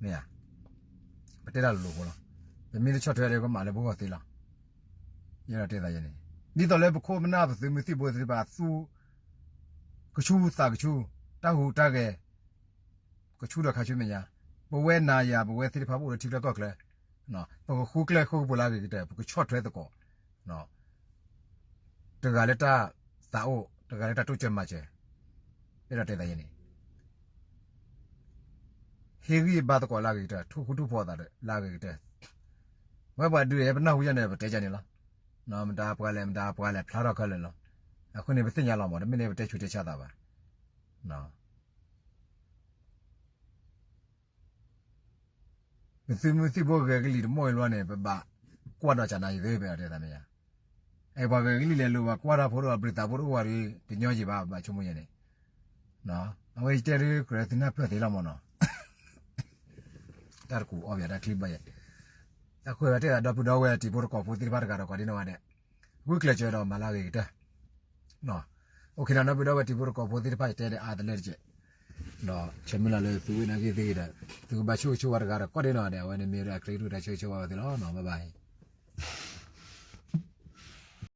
မ့ၢ်ဧါ, ပတဲတၢ်လိၤလိၤဖိလီၤ. ပမ့ၢ်တဆီၣ်ထွဲဒီး ကမၤလၢပဂီၢ်သ့လီၤ. ယဲဒၣ်တဲသးယဲန့ၣ်, ဒ်သိးလၢပခိၣ်ပနၢ်ပသုးမုၢ်သံၣ်ဘိသ့ၣ်တဖၣ် သူ ကဆူသးကဆူ, တၢ်ဟူးတၢ်ဂဲၤ ကဆူဒီးခါဆူမဲာ်ညါ, ပဝဲနၤယၤ ပဝဲသ့ၣ်တဖၣ်ပအိၣ်လၢထံချၢကီၢ်ချၢ, ပကဃုကျဲဃုကပူၤလၢအဂ့ၤကတၢၢ် ပကဆီၣ်ထွဲသကိး, တဂၤလၢတၢ်သးအိၣ် တဂၤလၢတၢ်တိစၢၤမၤစၢၤ, အဲၣ်ဒိးတဲသးယဲန့ၣ် ဟ့ၣ်ဂံၢ်ဘါသကိးလၢအဂ့ၤကတၢၢ် ထိၣ်ဃူထိၣ်ဖိးသးလၢအဂ့ၤကတၢၢ်, ဝဲပှၤဒုးပနၢ်ဟူယၤန့ၣ် ပတဲယၤန့ၣ်လီၤ, မတၤပှၤလဲၣ် မတၤပှၤလဲၣ် ဖျါထီၣ်ခဲလၢာ်လီၤ, အဃိန့ၣ် ပသ့ၣ်ညါလီၤမး တမ့ၢ်န့ၣ် ပတဲဆူးတဲဆါသးဘၣ် ပသုးမုၢ်သံၣ်ဘိဂဲၤကလံၤတမိၢ်အံၤလီၤန့ၣ် ပဘၣ်ကွၢ်ဒီးကနၤယံၤသ့ ပတဲသးမ့ၢ်ယါ, အဲ ပှၤဂဲၤကလံၤလဲၤလိာ်ဘၣ်ကွၢ်တၢ်ဖိဒီးဘျုးသးဖိတအိၣ်ဝဲဒီး တညီယံၤဘၣ် ဘၣ်ဆိကမိၣ်ယဲန့ၣ်, အဝဲယတဲဒ်ကြၢးသုနၢ်ပၢၢ်သ့လီၤမးနီၤ, တၢ်တကူးအီၣ်ဘၣ်တၢ်ချံဘၣ်ယဲ, တၢ်ဃိဝဲတဲဒၣ်ဒီပုၢ်ဒီဝဲၢ်တံၤဖိသကိးဖိသ့ၣ်တဖၣ်တဂၤဒီးကိးဒ်နီၢ်ဂၤဒဲး, ဂုာ်ကျဲးစၢးဒီးမၤလၢအဂ့ၤကတၢၢ် အိၣ်ခ့နီၤ နီၢ်ပၢၢ်ဒီပုၢ်ဝဲၢ်တံၤဖိသကိးဖိသ့ၣ်တဖၣ် ယတဲဒီးအါတလၢတက့ၢ်, ဒီးဆၢမုၢ်လၢ်လၢသုဝဲနာ်က့သ့ၣ်ဂ့ၤဒီး သုကဘၣ်ဆိၣ်ဂ့ၤဆိၣ်ဝါတဂၤဒီး ကီၢ်ဒ့နီၤဒီး အဝဲန့ၣ်မ့ၢ်ဝဲဒၣ်အချ့ကဒိၣ်တၢ်ဆိၣ်ဂ့ၤဆိၣ်ဝါဝဲသ့ၣ်လီၤနီၤ, bye bye.